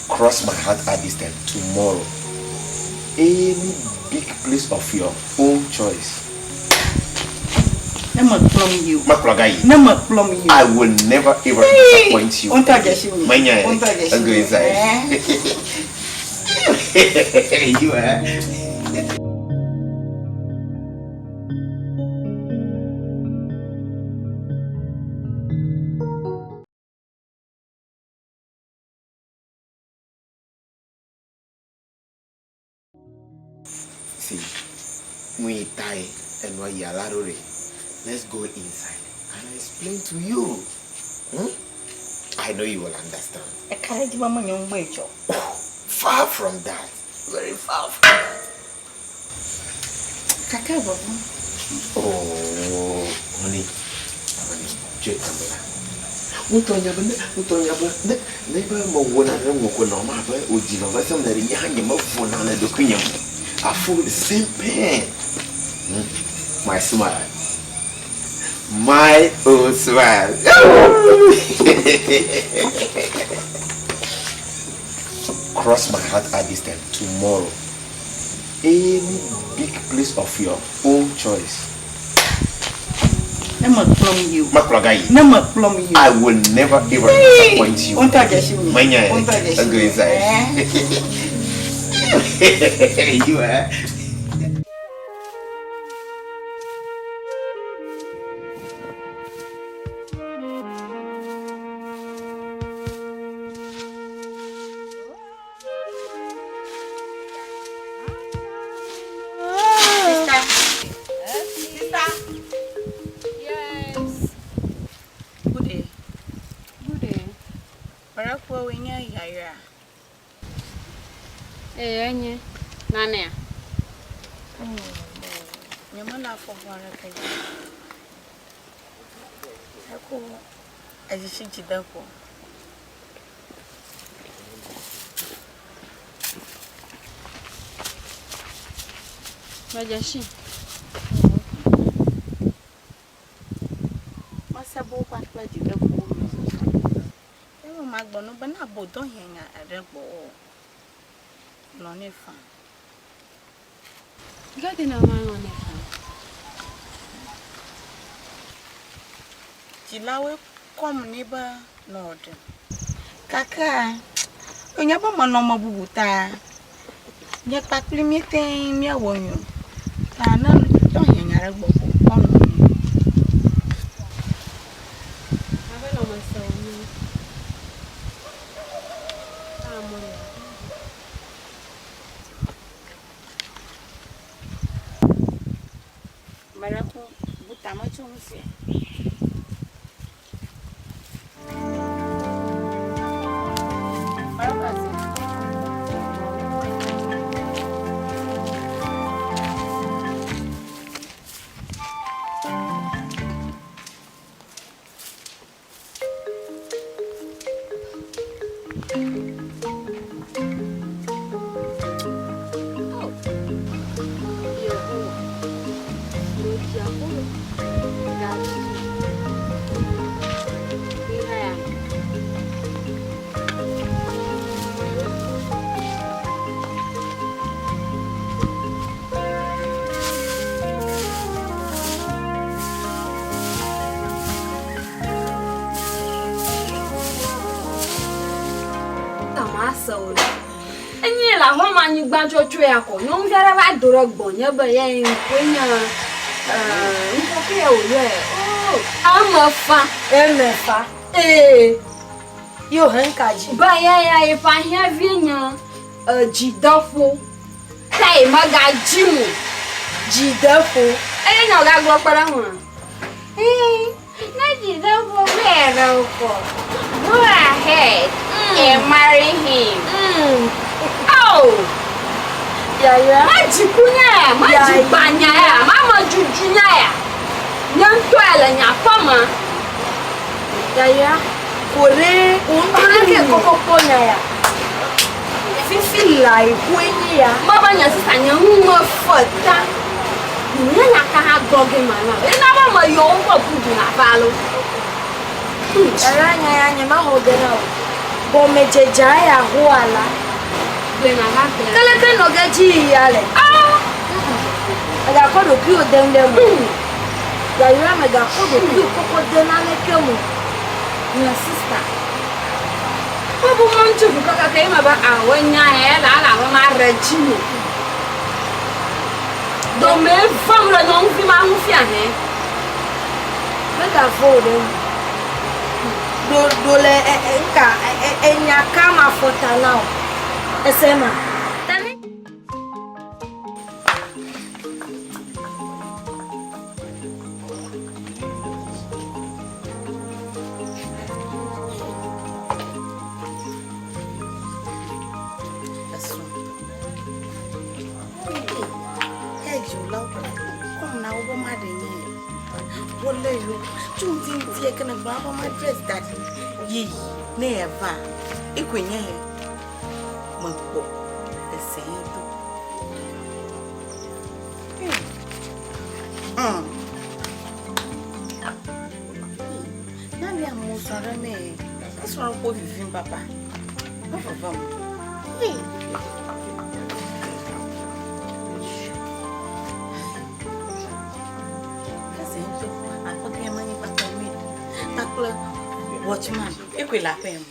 Cross my heart at this time tomorrow. Any big place of your own choice. Ne mekplɔm yi o. Mekplɔ ga yi. Ne mekplɔm yi o. I will never ever disappoint you. Ŋutɔ dze si mi. Menya Ŋutɔ dze si Let's go mi. inside. You are. See, nu tae enua yi ala ɖo ɖe. Let's go inside and I explain to you. I know you will understand. Eka ɖe dzi be menye ŋgbɔe dzɔ. Far from that. Very far from that. Kake vɔvɔ. Oh, honey. Honey, tso kamera. Ŋutɔ nya be ne ŋutɔ nya be ne ne be mewɔ nane ŋu ko nɔ ma abe wòdzi veve sem le ɖe nye hã nye mevona le ɖokuinye me. I feel the same pain. My smile. My old smile. Cross my heart at this time tomorrow. Any big place of your own choice. Ne mekplɔm yi o. Mekplɔ ga yi. Ne mekplɔm yi o. I will never ever disappoint you. Ŋutɔ dze si mi. Menya Ŋutɔ dze si Let's go mi. inside. You are. Sister. Sister. Yes. Good day. Good day. Barakuwa wenye yayra. Ee, enye. Nane ya. Nyama na afɔ ara kai. Ako ajishi jidako. Medze si. Masabo kpakple dzideko me zɔzɔ. Eye magblɔ no be na bo dɔ hiã aɖe gbɔ o. Lɔ ne fa. Gade na ma lɔ ne fa. Dzilawoe kɔm ne be nɔ ɖem. Gake wònye be menɔ me bubu ta nye kpakple míete míawɔ nu o. Ta ne dɔ hiã aɖe gbɔ ko kɔm ne. Tsɔ nu sia. Enye le aƒeme anyigba tsɔtsɔe ya kɔ. Nyɔnuvi aɖe va do ɖe gbɔnye be ye ŋkɔe nye ŋkɔ ke ya wòyɔe. Oh, eme fa. Eme fa. Ee. Ye wòhe ŋka dzi. Be ya ya yeƒe ahiãvie nye dzideƒo. Ta ye megadzim o. Dzideƒo. Eye nye wògagblɔ kpe ɖe eŋua? Ee, ne dzideƒo vɛ ɖe wokɔ. Go ahead and marry him. Oh! Yayra. Madziku nya ya, madzigba nya ya, mame dzudzu nya ya. Nye ŋutɔe le nye aƒe me. Yayra, ko ɖe wò ŋutɔ ɖe ke kɔkɔ kpɔ nya ya. Fifi lae koe nye ya. Mebe nye sista nye nu me fe ta. Nye nya ka hã gblɔ ge ma na. Ena be meyɔ wo ƒe bubu na va alo. Yayra nya ya nye maxɔ ge na o. Gɔmedzedzea ya hoa la. Gblɔe na va gblɔe. Ke leke nɔ ge dzi yi ya le? Ah! Mègakɔ ɖokuiwò de nu ɖe me o. Yayra mègakɔ ɖokuiwò kɔkɔ de naneke me o. Nye sista. Wobu mɔ ŋuti ʋu kakaka ye mebe awɔ nya ya la la be maɖe dzi mo. Dɔmee vam le nyɔnuvi ma ŋu fia hɛ. Megavɔ o ɖe ŋu. Ɖo ɖo le e e ŋka e e enya ka ma fɔta na o. Ese ma. Wole yo, tso ŋdi ŋdi ke ne gblɔ be ma dress da ɖi yi ne eva ekoe nye he mekpɔ ese ye do. Nani amewo srɔ̃ ɖe mɛ? Esrɔ̃ ɖe kpɔ vivim papa. Mevevam. Ese ŋutɔ aƒe gã ma nye kpakple maid kpakple watchman ekoe le aƒea me.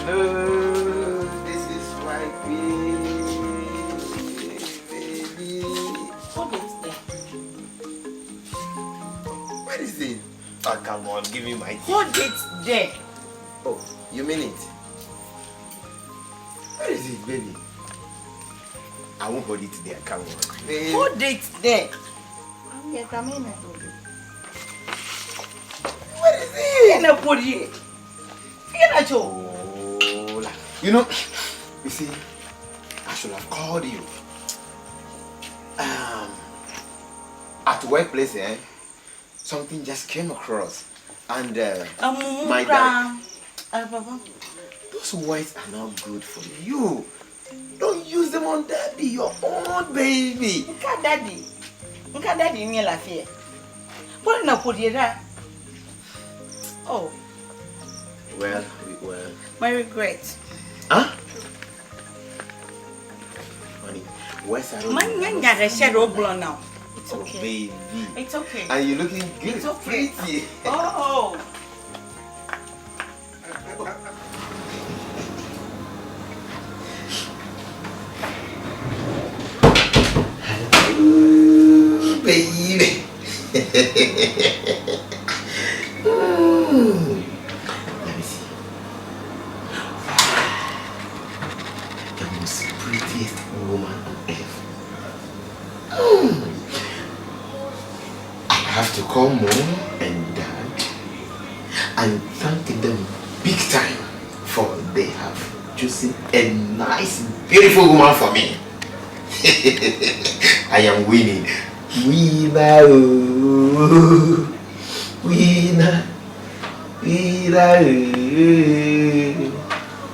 Hello, this is my baby. Hold it there. What is it? Oh, come on, give me my tea. Hold it there. Oh, you mean it? What is it, baby? I won't hold it there. Come on. Babe. Hold it there. What is it? Ena pori. Ena cho. Oh, you know, you see, I should have called you. At workplace, eh? Something just came across, and my dad. Those words are not good for you. Don't use them on daddy, your own baby. Nka daddy. Nka daddy nye la fie. Pori na pori ra. Oh. Well, well. My regret. Huh? Honey, Words are not Menye nya ɖe sia ɖe wogblɔ na o. It's Oh, okay. baby. It's okay. And you looking good. It's okay. Pretty. Oh. Ooh, baby. Mm. Let me see. The most prettiest woman on earth. Mm. I have to call mom and dad and thank them big time for they have chosen a nice, beautiful woman for me. I am winning. Winner, oh. winner, winner, oh.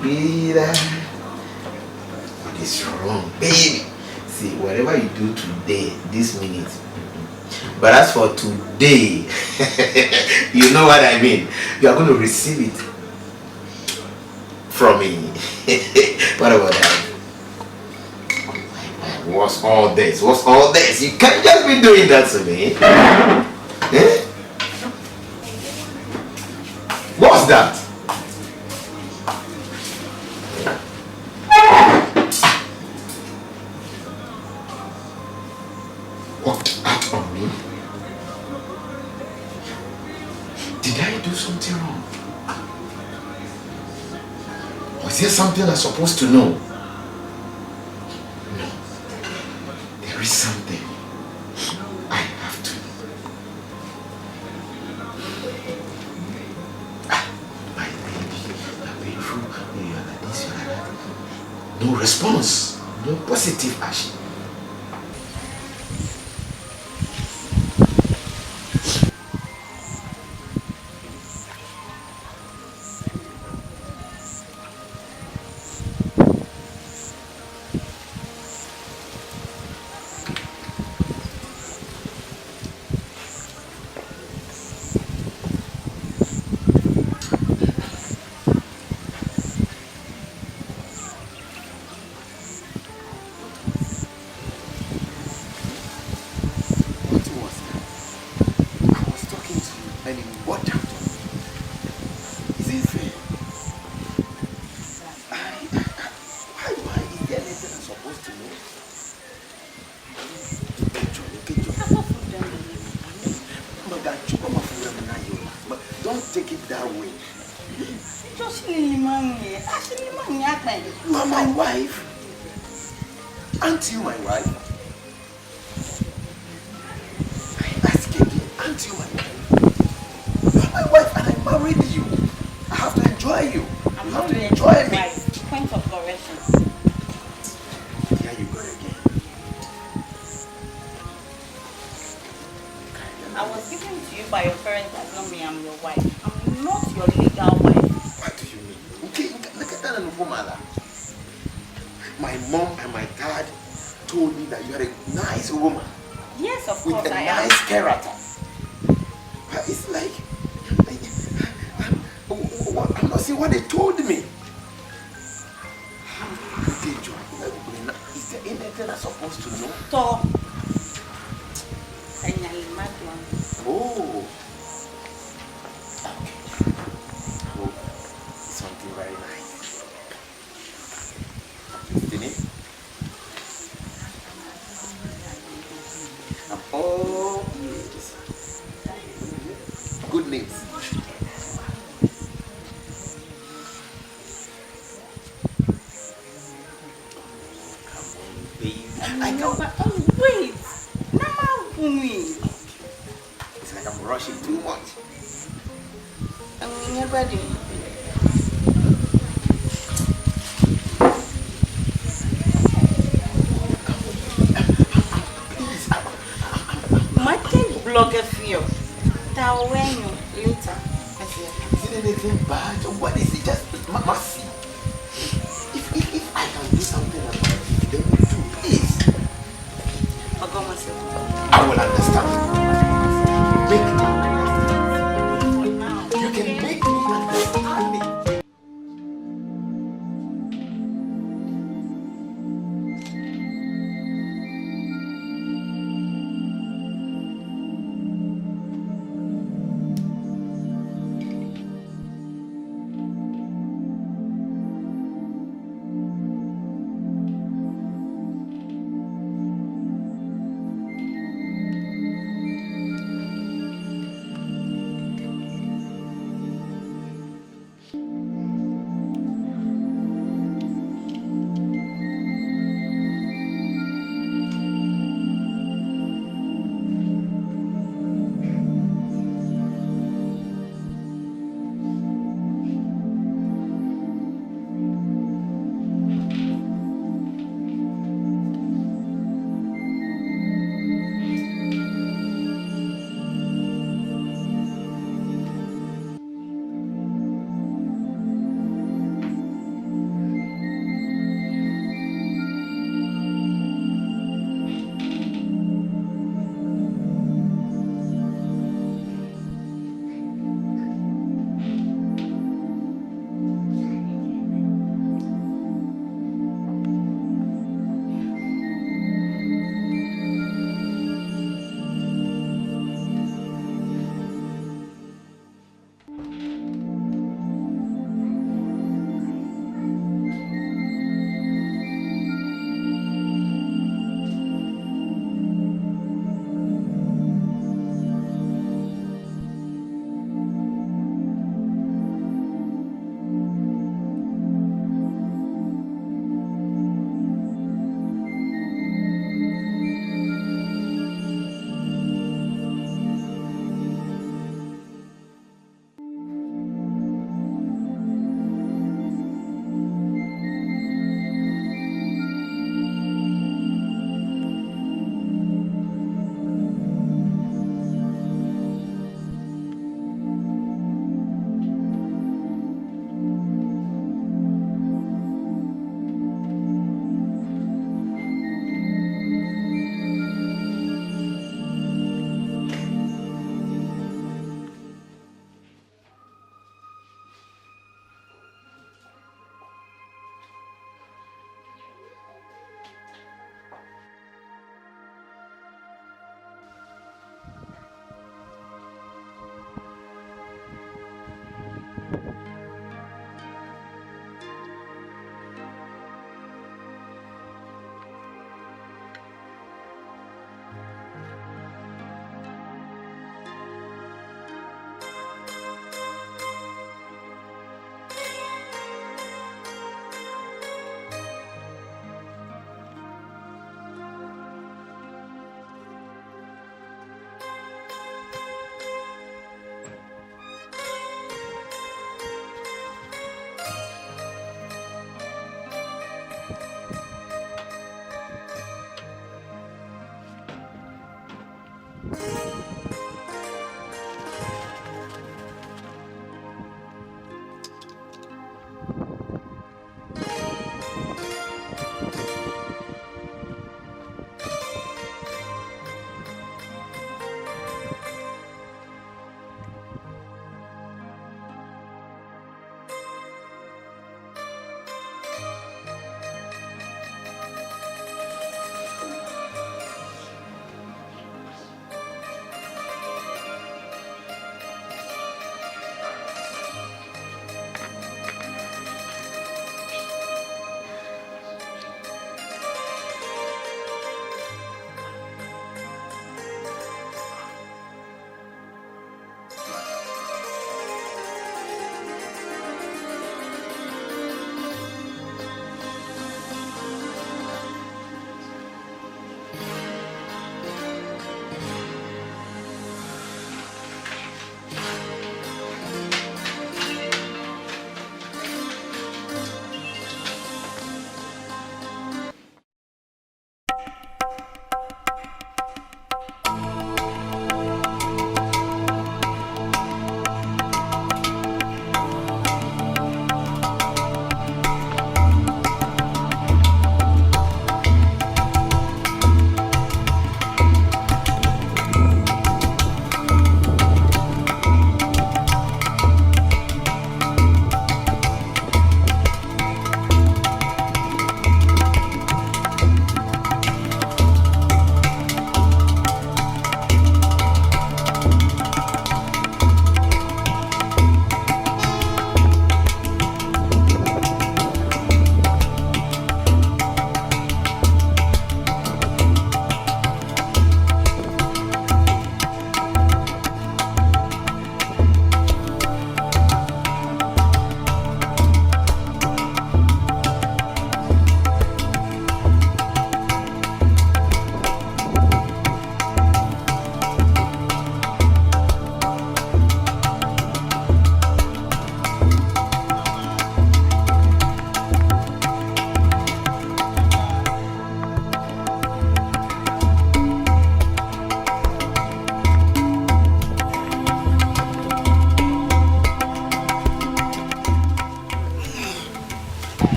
winner. What is wrong, baby? See, whatever you do today, this minute. But as for today, you know what I mean. You are going to receive it from me. What about that? What's all this? What's all this? You can't just be doing that to me. Eh? What's that? Walked out on me? Did I do something wrong? Was there something I'm supposed to know? No. There is something I have to know. Ah, my baby, you are beautiful, you are like this, you are like that. No response, no positive action. What was that? I was talking to you and you walked out on me. Is it fair? Why is there anything I'm supposed to know? But don't take it that way. You are my wife. Aren't you my wife? I ask again, aren't you my wife? You are my wife and I married you. I have to enjoy you. I'm You not have to really enjoy me. wife. Point of correction. Here you go again. I was given to you by your parents as not me, I'm your wife. I'm not your legal wife. What do you mean? Okay, look at that and My mom and my dad told me that you are a nice woman. Yes, of with course a I am. nice character. But it's like, I'm not seeing what they told me. Okay, Joe, is there anything I'm supposed to know? Stop. Oh. Okay. Oh, something very nice. I'm listening. I'm all ears. Good news. Come on, baby. I can't. Oh, wait. Nama Bumi. It's like I'm rushing too much. I'm ready. Martin blogger feel. Later. Is it anything bad? What is it? Just mercy. If I can do something about it, then we do. Please. I will understand. Make me understand. You can make me understand it.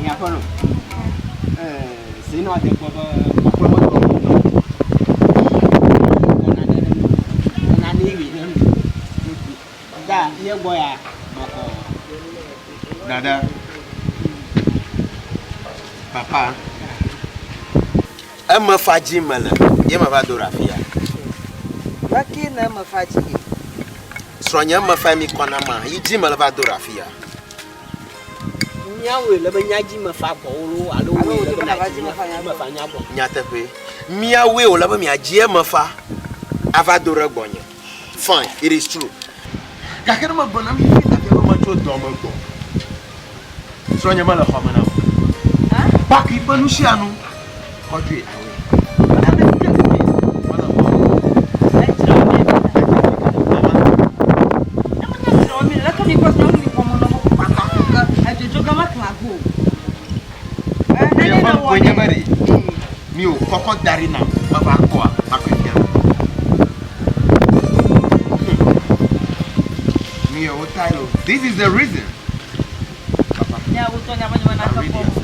Nyaƒenɔ, si nɔ ade kpɔ be kpɔkplɔ me tɔ ŋutɔ. Nane wi ɖe nu. Da mía gbɔ ya bɔkɔ. Dada, papa, eme fa dzi mele ye meva do ɖe afia. Leke ne eme fa dzi ye? Srɔ̃nye eme fa mi kɔ na ma yi dzi mele va do ɖe afia. Míawoe le be míadzi mefa gbɔwò loo alo wòe le be nàdzi mefa nya gbɔ? Nyateƒee. Míawoe wòle be miadzi emefa ava do ɖe gbɔnye. Fine, it is true. Gake ne megblɔ na mi fifi laa be metso dɔ me gbɔ, srɔ̃nye mele xɔ me nam o. Paki ƒe nu sia nu kɔ dzoe awɔe. Ame sia ame mele xɔ me o. Miaƒe ŋkɔe nye be ɖe mi wò kɔkɔ da ɖi nam meva kpɔa makɔe fia mi. Mi wò tae o. This is the reason. Papa. I'm ready yourself.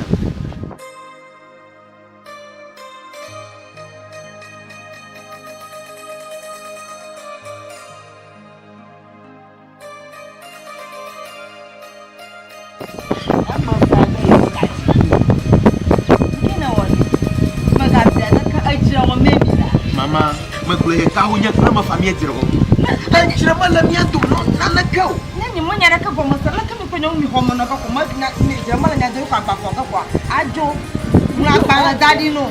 Mama, megblɔ ye kawo nye kple mefa míedzre o. Edzre mele mía dome nɔ naneke o. Ne nye menya ɖeke gɔme se leke mi kple nyɔnu mi xɔ me nɔ ke ko me na mi dzre mele nya dom kɔ agba fɔ ke kɔa adzo ŋlɔ agbalẽ da ɖi no.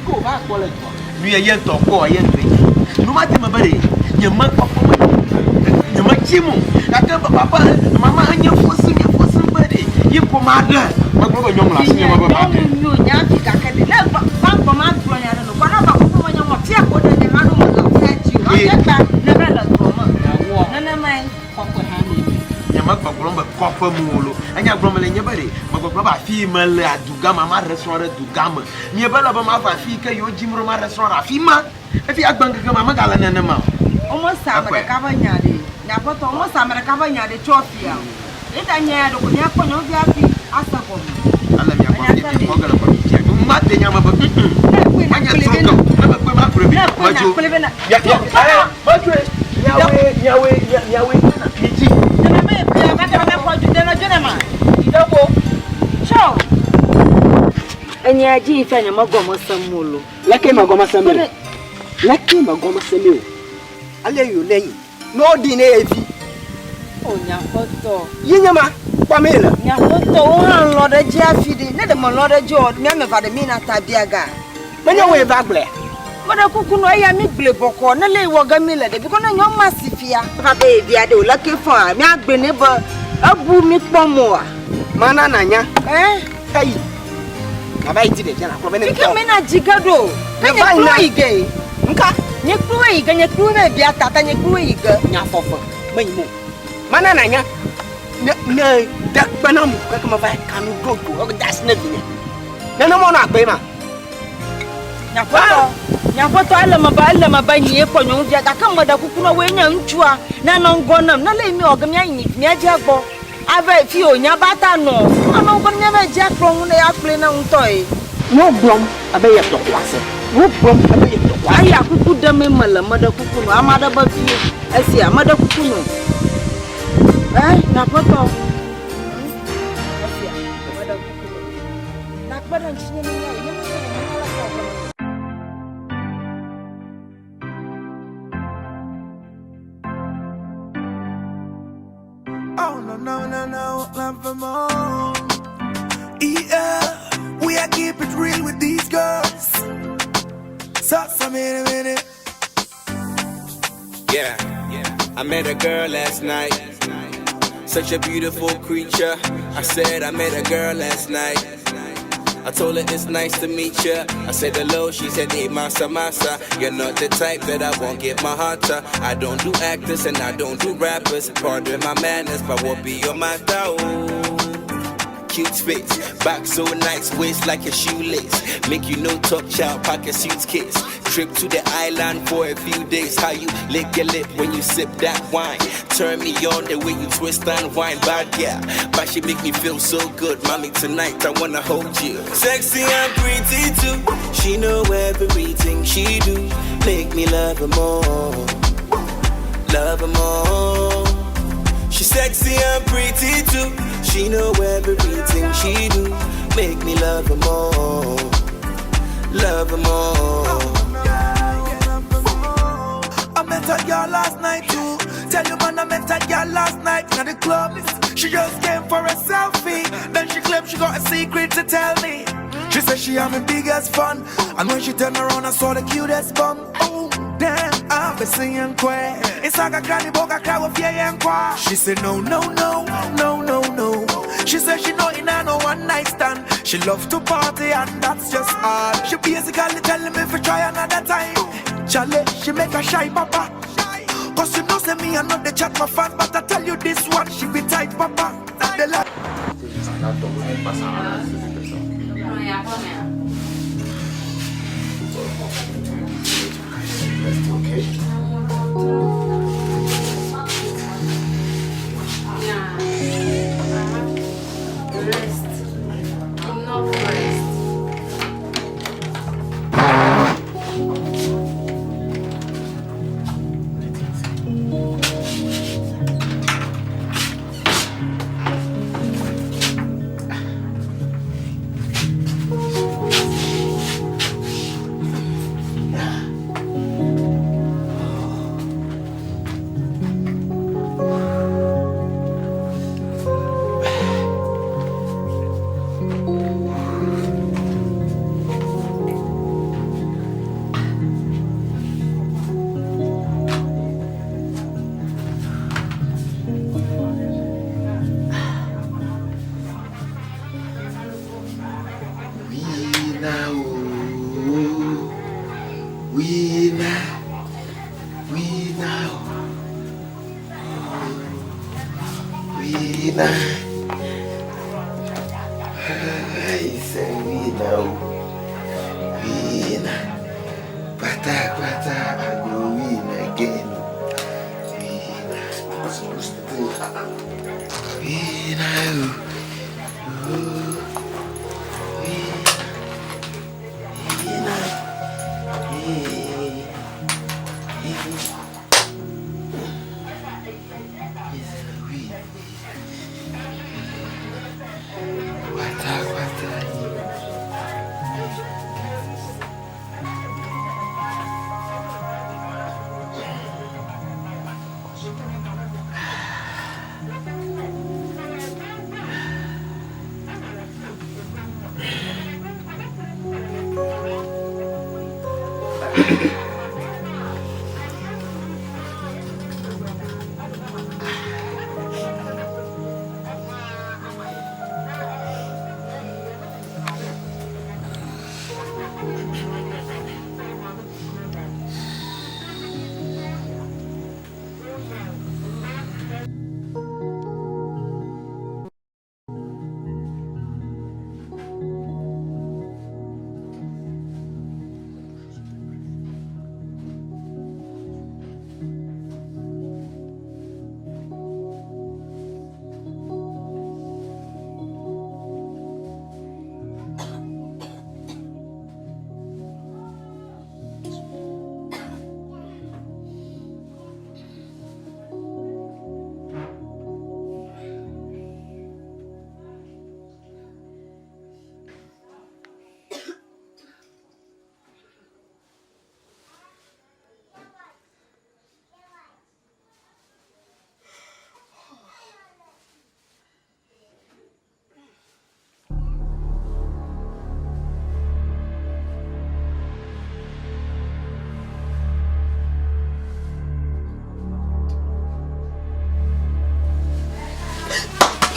Ko va kpɔ le dua. Nu ye ye ŋutɔ kpɔ ye ŋutɔe nye. Nu ma te me be ɖe nye me kpɔkpɔ me nye me tsi mo gake papa mama enye fosi nye fosi be ɖe ye ko ma ɖe megblɔ be nyɔnu le asinye me be ma ɖe. Nyɔnu nyo nya vi gake ɖe ne va gbɔ ma gblɔ nya ɖe no kɔ na va kpɔkpɔ me nyɔnu fia ko ɖe nye ma ɖo me le fia dzi o ake gba ne va le dua me nenemae. Kɔƒe hã mi me. Nye me gbɔgblɔm be kɔƒe mu o lo. Enya gblɔm mele nye be ɖe megbɔgblɔ be afi yi mele dugã me maɖe srɔ̃ ɖe dugã me. Miebe ele be mava afi yi ke yewo dzim ɖo maɖe srɔ̃ ɖe afi ma. Efi agbe ŋkeke ma megale nenema o. Womese ame ɖeka ƒe nya ɖe. Nye aƒetɔ, womese ame ɖeka ƒe nya ɖe tso afia o. Eyi ta nye ya ɖeko míakpɔ nyɔnuvi hafi ase gɔme. Ele mia gbɔ fie, miekpɔ ge le gbɔ fifia. Mate nya me be ŋ, manye trɔ ke o. Ne mekpɔe makplɔe vɛ. Medzo. Mia, mia, ɛ, medzoe. Miawoe, miawoe, mia, miawoe na midzi. Enya dzi yi fia nye megɔme sem o lo. Leke megɔme sem o? Leke megɔme sem o? Ale yi wòle nyi. Ne woɖi ne ye vi. O nye aƒetɔ. Yi nye ma, kpɔ mi le. Nye aƒetɔ, wo hã lɔ̃ ɖe edzi hafi ɖe. Ne ɖe melɔ̃ ɖe edzi o, mía ame eve ɖe míyina ta bia ga. Menye wòe va gblɔea? Meɖe kuku nɔ eya mi gblɔe bɔkɔɔ ne le yi wɔ ge mi le ɖe bikɔ ne nyɔ ma si fia. Va be ye via ɖe o leke fɔa mía gblɔe nɛ be ebu mi kpɔm oa? Mana nanya. Ɛ? Eyi. Nava yi di ɖevia nakplɔ be ne. Fike mi na dzi ge ɖo. Ke nye kple wo yi ge. Nka? Nye kple wo yi ge, nye kple wo be bia tata, nye kple wo yi ge. Nya fɔfɔ menyi mo. Mana nanya. Ne ne de kpe na mu keke meva kanu ɖo do da asi ne vinye. Nenema wonɔ agbe ma. Nyaƒetɔ, nyaƒetɔ, ele me be, ele me be nyee kpɔ nyɔnuvia gake meɖe kuku na wòe nye ŋutsua nanɔ ŋgɔ nam. Ne le mi wɔ ge míayi míadze egbɔ ava fi o, nya ba ta nɔ. Anɔ ŋgɔ ne míava dze akplɔ ŋu ne akplɔe na ŋutɔe. Ne wogblɔm ebe ye tɔ ko ase. Ne wogblɔm ebe ye tɔ ko ase. Eya kuku ɖemee mele, meɖe kuku nɔ. Ame aɖe be vie esia, meɖe kuku nɔ. Ɛ, nyaƒetɔ. Esia, meɖe kuku nɔ. Nakpe ɖe ŋutinye ne míayi. Ne menye nenema la, ke wɔ ge. Oh no no no no, love for more. Yeah, we are keep it real with these girls. So so minute minute. Yeah, I met a girl last night. Such a beautiful creature. I said I met a girl last night. I told her it's nice to meet ya. I said hello, she said hey masa masa. You're not the type that I won't give my heart to. I don't do actors and I don't do rappers. Pardon my manners, but what be your motto? Cute face, back so nice, waist like a shoelace. Make you no talk, child, pack a suitcase. Trip to the island for a few days. How you lick your lip when you sip that wine? Turn me on the way you twist and wine, bad yeah. But she make me feel so good, mommy. Tonight I wanna hold you. Sexy and pretty too. She know everything she do. Make me love her more, love her more. She sexy and pretty too. She know everything she do. Make me love her more, love her more. I met a girl last night too. Tell you man, I met a girl last night in the club. She just came for a selfie. Then she claimed she got a secret to tell me. She said she having biggest fun. And when she turned around, I saw the cutest bum. Oh, damn, I've been singing queer. It's like a cranny book, I cry with fear and qua. She said, no, no, no, no, no, no. She said she not in a no one night stand. She love to party and that's just all. She basically telling me for try another time. Charlie, she make a shy papa. Cause you know say me I know the chat my fans, but I tell you this one, she be tight papa. The la- Rest. Enough rest. Winner, oh, winner, winner, oh, winner. I say winner, oh, winner. Pata, pata, I go win again. Winner, winner, oh, winner.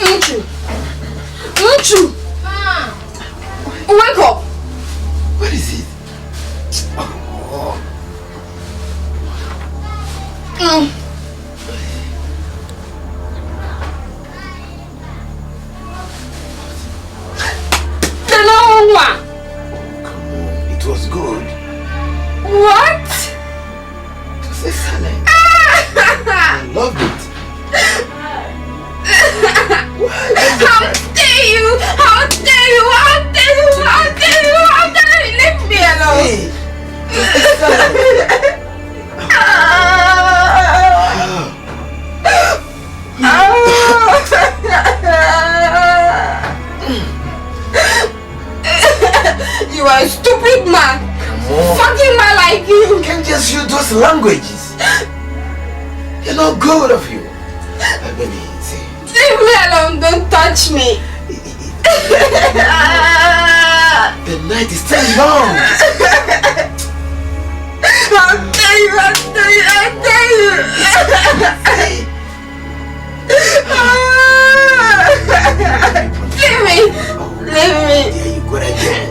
Ŋutsu! Ŋutsu! Wake up! What is it? Loved it. How dare you! How dare you! How dare you! How dare you! How dare you! Leave me alone! You are a stupid man! Fucking man like you! You can't just use those languages. They're not good of you. Baby, see. Leave me alone! Don't touch me! The night is still long. How dare you! How dare you! How dare you! Leave me! Leave me! There you go again.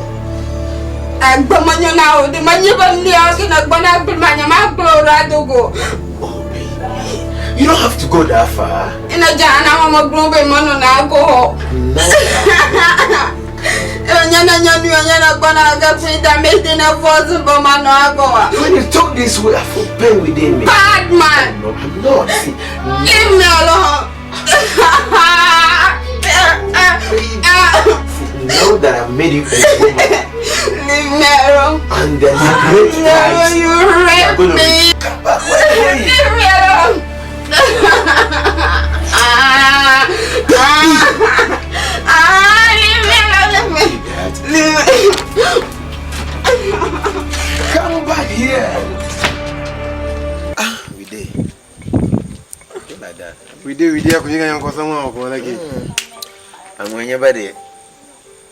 Agbamanyona o de manyiba ni aso na gbana gbamanya ma gbora dogo. You don't have to go that far. Ina jana mama glombe mano na alcohol. Nyana nyanu nyana gbana ga frida me na voz bo mano alcohol. When you talk this way, I feel pain within me. Bad man. No, I'm not. See, Leave me alone. now that I've made you a woman, Leave me alone. and there's a great No, price. you I'm raped gonna me. Come back. Where are you going? Leave me alone. Ah, ah, ah, leave me alone. Leave me. Leave me. Come back here. Ah, we did. Don't like that. We did, we did. Kunyika nyankosa mwa wako like. I'm whenever they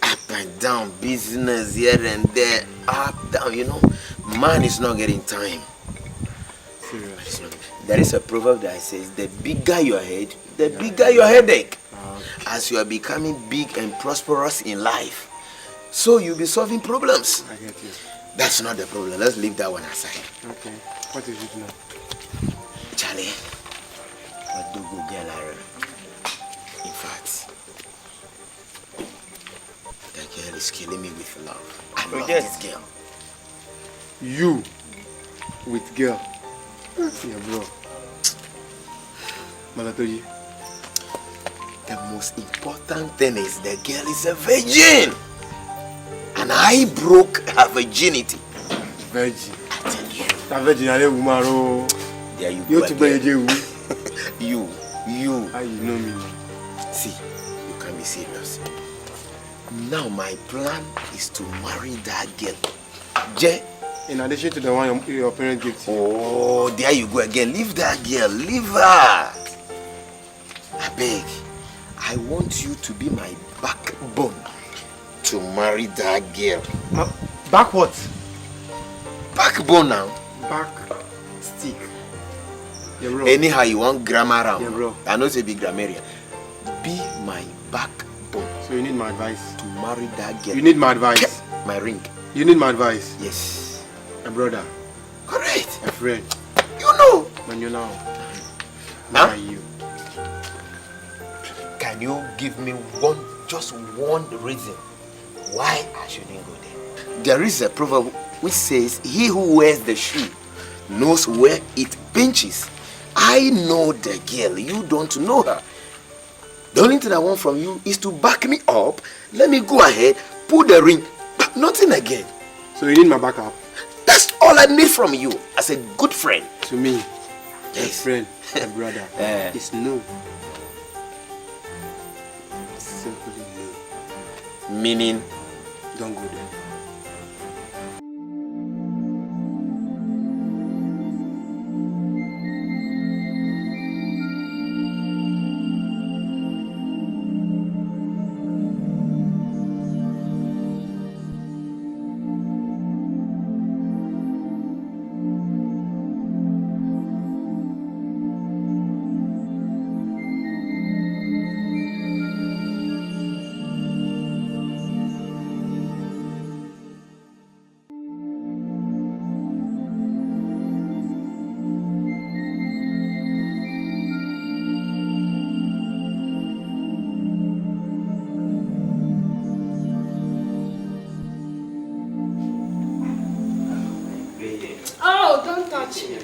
up and down business here and there, up down. You know, man is not getting time. Serious. There is a proverb that says, "The bigger your head, the bigger your headache." As you are becoming big and prosperous in life, so you'll be solving problems. I get you. That's not the problem. Let's leave that one aside. Okay. What is it now? Charlie, what do go girl are? In fact, that girl is killing me with love. I love Forget. this girl. You with girl. Yeah, bro. Malatoji. The most important thing is the girl is a virgin. And I broke her virginity. Virgin. I tell you. Ta virgin ale wu maro. There you Yóò go tún gbẹ again. yẹjẹ wu. You. How you know me? See, you can be serious. Now my plan is to marry that girl. Je. In addition to the one your parents gave to you. Oh, there you go again. Leave that girl. Leave her. I beg. I want you to be my backbone to marry that girl. Back what? Backbone now. Back stick. Yeah, bro. Anyhow, you want grammar am. Yeah, bro. I know say be grammarian. Be my backbone. So you need my advice. To marry that girl. You need my advice. My ring. You need my advice. Yes. A brother. Correct. A friend. You know. Manuel. Huh? Marry you. Can you give me one, just one reason why I shouldn't go there? There is a proverb which says, he who wears the shoe knows where it pinches. I know the girl, you don't know her. The only thing I want from you is to back me up. Let me go ahead, put the ring, nothing again. So you need my backup? That's all I need from you as a good friend. To me, yes. a friend, a brother, it's no. Simply no. Meaning? Don't go there. Oh, don't touch me.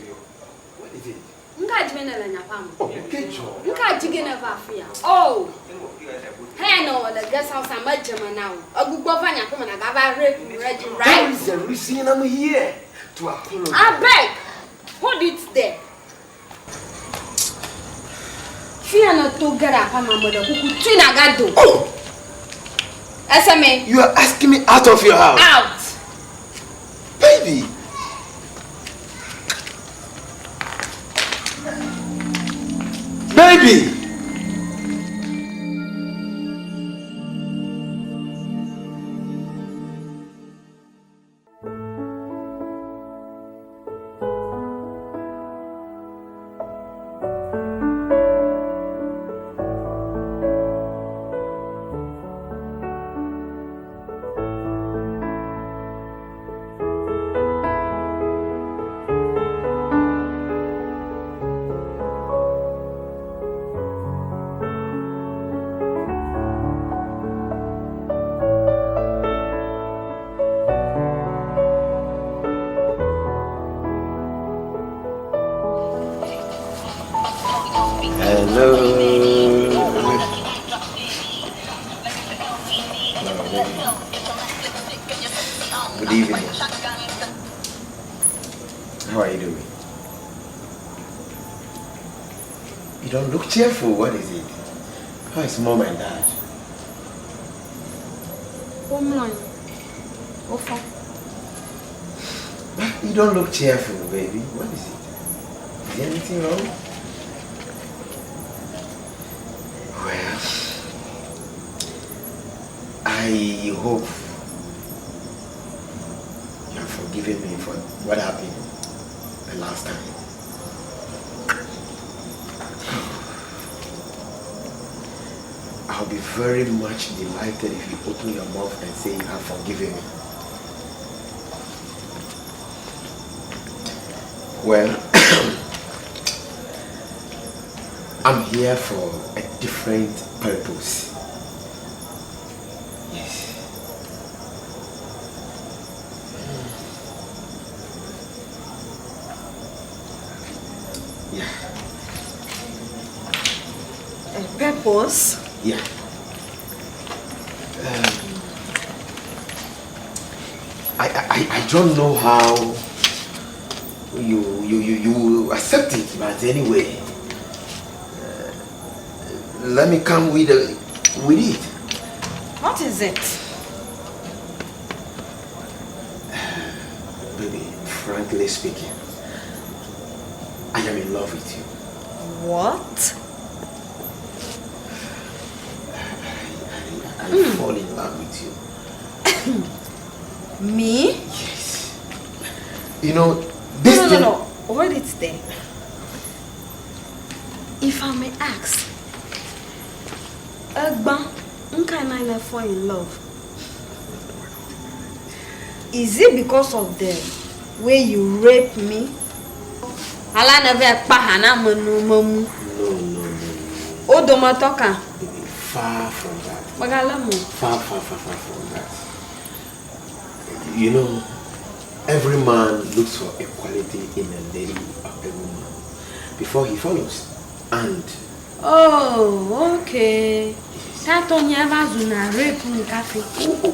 What is it? Nga Nka dzi ne le nya ƒe ame. Nka dzi ge ne va afi ya. Oh. Hey no le guest house ame dze me na wo. Egbugbɔ va nya ƒe me na gava rape me ready right? That is the reason I'm here to apologize. I beg. Hold it there. Fia ne to ge ɖe aƒe me ɖe kuku tui na gado. Oh. SMA. You are asking me out of your house. Out. Baby. Baby. Hello. Good evening. How are you doing? You don't look cheerful. What is it? How is mom and dad? You don't look cheerful, baby. What is it? Is there anything wrong? Well, I hope you have forgiven me for what happened the last time. I'll be very much delighted if you open your mouth and say you have forgiven me. Well, I'm here for a different purpose. Yes. Yeah. A purpose? Yeah. I don't know how you accept it, but anyway, let me come with it. What is it? Baby, frankly speaking, I am in love with you. What? I fall in love with you. Me? Yes. You know, this No, thing... no, no. Hold it there. If I may ask, Egba, nka na fall in love? Is it because of the way you rape me? Ala neve kpa hana menu memu. No, no, no. Odo matoka. Baby, far from that. Magalamo. Far, far, far, far from that. You know, every man looks for equality in a lady or a woman before he follows. And oh, okay. That on rape cafe.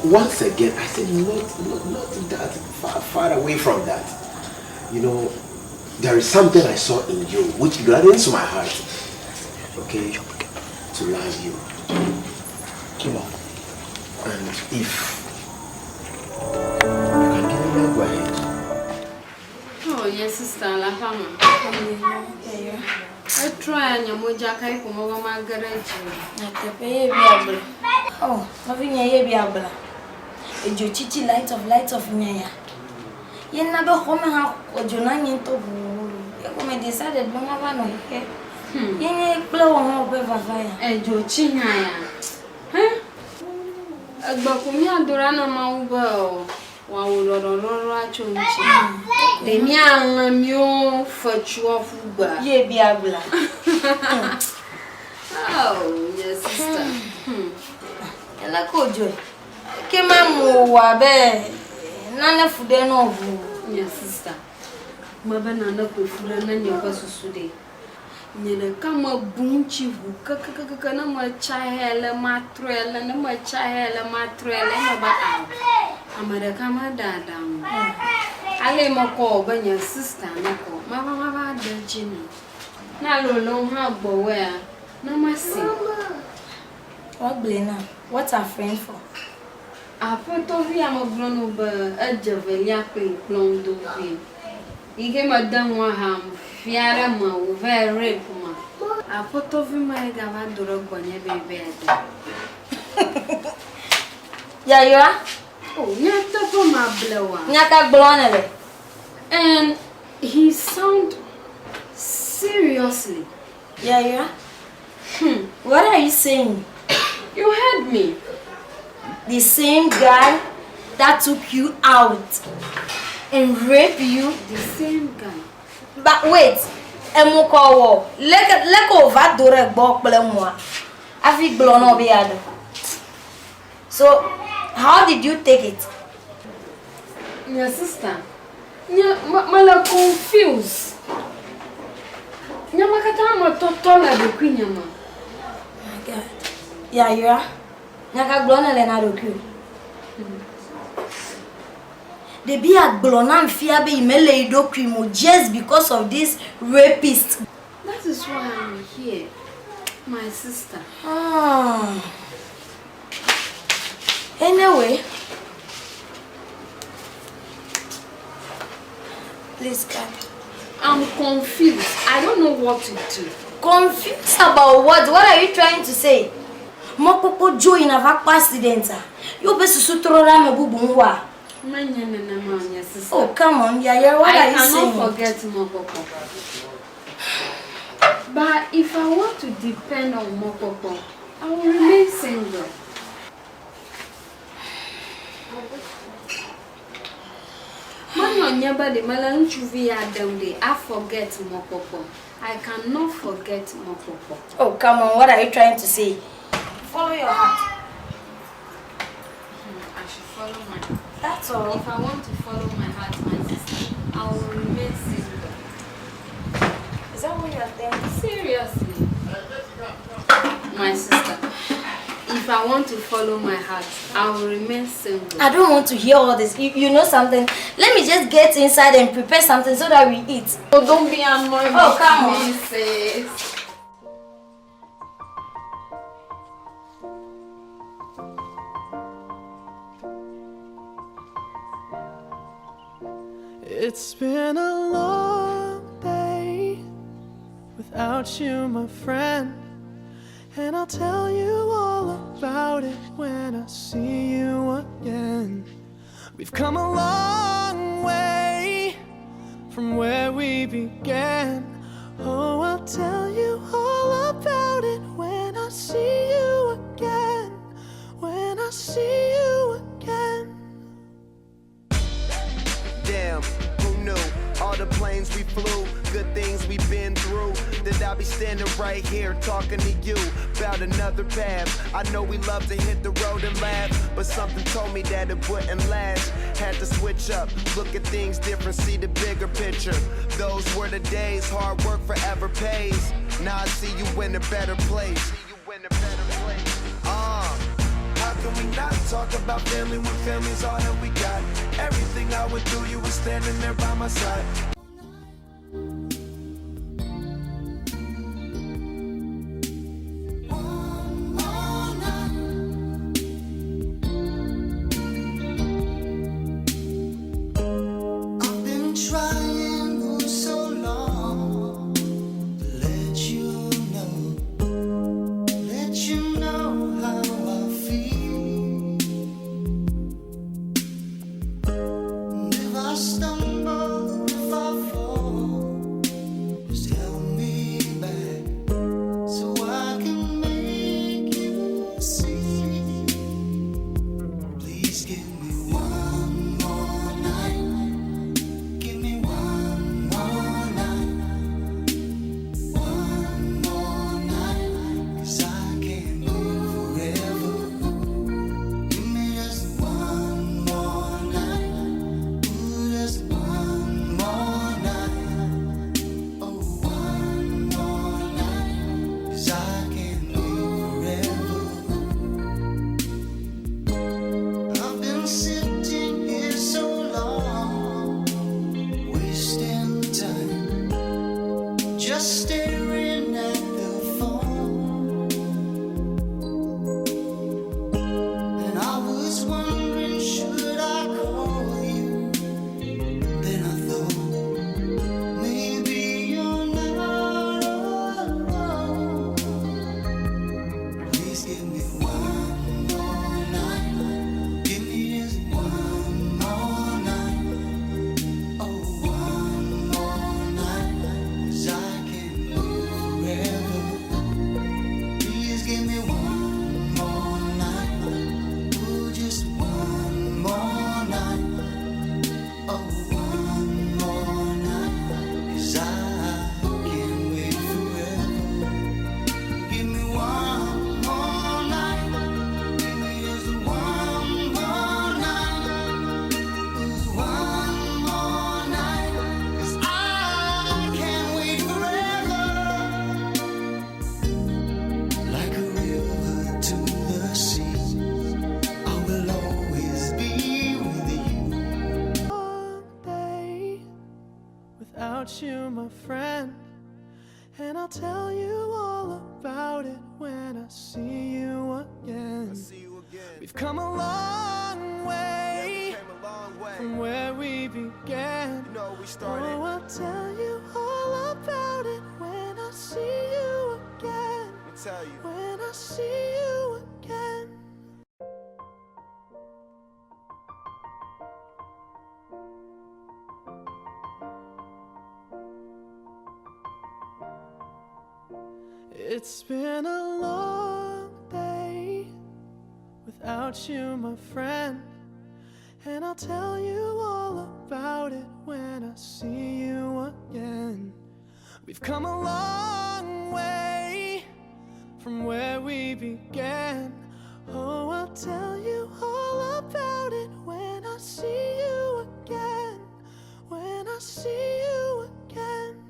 Once again, I said not that, far, far away from that. You know, there is something I saw in you which gladdens my heart. Okay, to love you. And if you can give me that, go ahead. Oh, yes, sister, la fama. I try and Yamoja Kai Kumoma garage. Oh, nothing ye be abla. A jochichi light of Nyaya. Ye never home how Jonani to you decided Mama no here. Ye blow on over fire. A jochinya. Huh? A Bakumia Durana Maubo. Wa chunchi. De mi alamio fachuo fugba. Ye bi abla. Oh, yes sister. Ela kojo. Ke ma mo wa be na na fude no vu. Yes sister. Ma be na na ko fude na nyo ba susu de. Nye ɖeka mebu ŋuti ʋu kekekeke ne metsa hɛ le matrɔe le, ne metsa hɛ le matrɔe le, eme be ao, ame ɖeka meɖe aɖaŋu o. Ale mekɔ wò be nye sista nekɔ, mava mava ɖe edzi nɛ. Ne alo le hã gbɔwɔea, ne mase. Woagblɔe nam, what are friends for? Aƒetɔvi ya megblɔ na wò be edze velia kplim kplɔm do vie. Yi ke mede nua ham fia ɖe me wòvae rape ma. Aƒetɔvi ma ye gava do ɖe gbɔnye be yebe yeade. Yayra. Oh, nyateƒe mable wòa? Nya ka gblɔm nèle? And he sound seriously. Yayra. Hmm. What are you saying? You heard me. The same guy that took you out and raped you. The same guy. But wait, emukɔ wɔ leke leke wòva do ɖe gbɔ kple mɔa hafi gblɔ na wò be yeaɖe. So how did you take it? Nye sister, nye me mele confuse. Nye me katã metɔtɔ le ɖokuinye me. My God. Yayra, nya ka gblɔm nèle na ɖokuiwò? Ɖevia gblɔ nam fia be yemele yi ɖokui me o just because of this rapist. That is why I'm here, my sister. Ah. Anyway, please come. I'm confused. I don't know what to do. Confused about what? What are you trying to say? Mɔkpɔkpɔ dzo yina va kpɔ accident a? Yewoƒe susu trɔ ɖe ame bubu ŋu wa? Menye nenema o, nye sister. Oh, come on, Yaya, what I are you saying? I cannot forget Mɔkpɔkpɔ. But if I want to depend on Mɔkpɔkpɔ, I will remain single. Menɔ nye be ɖe mele ŋutsuvi ya ɖem ɖe, I forget Mɔkpɔkpɔ. I cannot forget Mɔkpɔkpɔ. Oh, come on, what are you trying to say? Follow your heart. I should follow my heart. That's all. If I want to follow my heart, my sister, I will remain single. Is that what you are thinking? Seriously. My sister, if I want to follow my heart, I will remain single. I don't want to hear all this. You, you know something? Let me just get inside and prepare something so that we eat. Oh, don't be annoyed. Oh, come on. Sis. It's been a long day without you, my friend. And I'll tell you all about it when I see you again. We've come a long way from where we began. Oh, I'll tell you all about it when I see you again. When I see you again. Damn, who knew? All the planes we flew, good things we've been through. That I'll be standing right here talking to you about another path. I know we love to hit the road and laugh, but something told me that it wouldn't last. Had to switch up, look at things different, see the bigger picture. Those were the days, hard work forever pays. Now I see you in a better place. See you in a better place. How can we not talk about family when family's all that we got? Everything I went through, you were standing there by my side. I've been trying oh so long to let you know, let you know how I feel. And if I stumble, if I fall, just help me back so I can make you see. Please give me one more night. Give me one. without you, my friend. And I'll tell you all about it when I see you again. We've come a long way, from where we began. You know, we started. Oh, I'll tell you all about it when I see you again. Let me tell you. When I see you again. It's been a long day without you, my friend. And I'll tell you all about it when I see you again. We've come a long way from where we began. Oh, I'll tell you all about it when I see you again. When I see you again.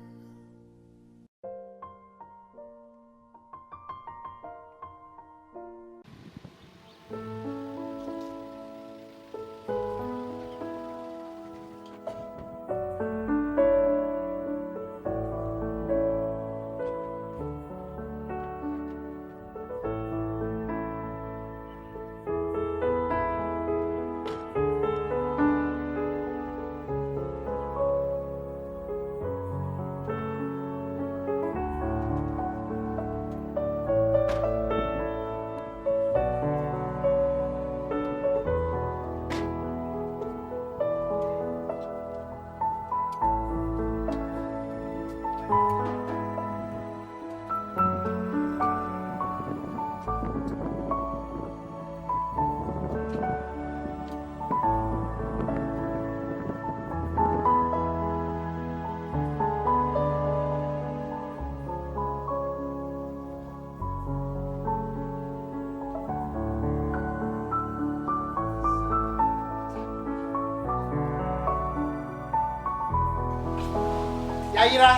Yayra.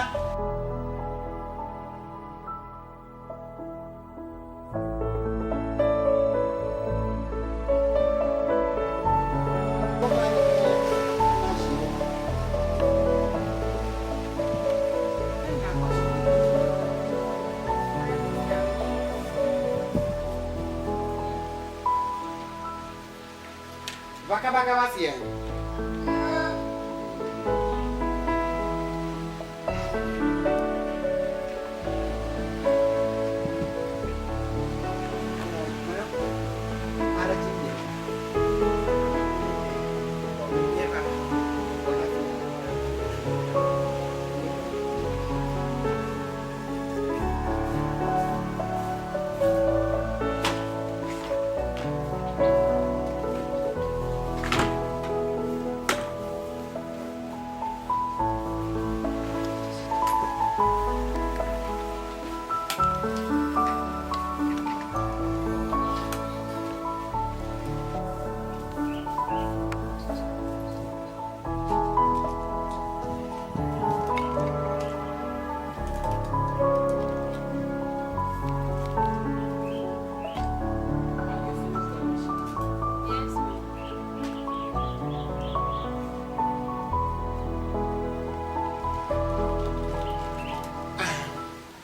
Va kabakaba sia.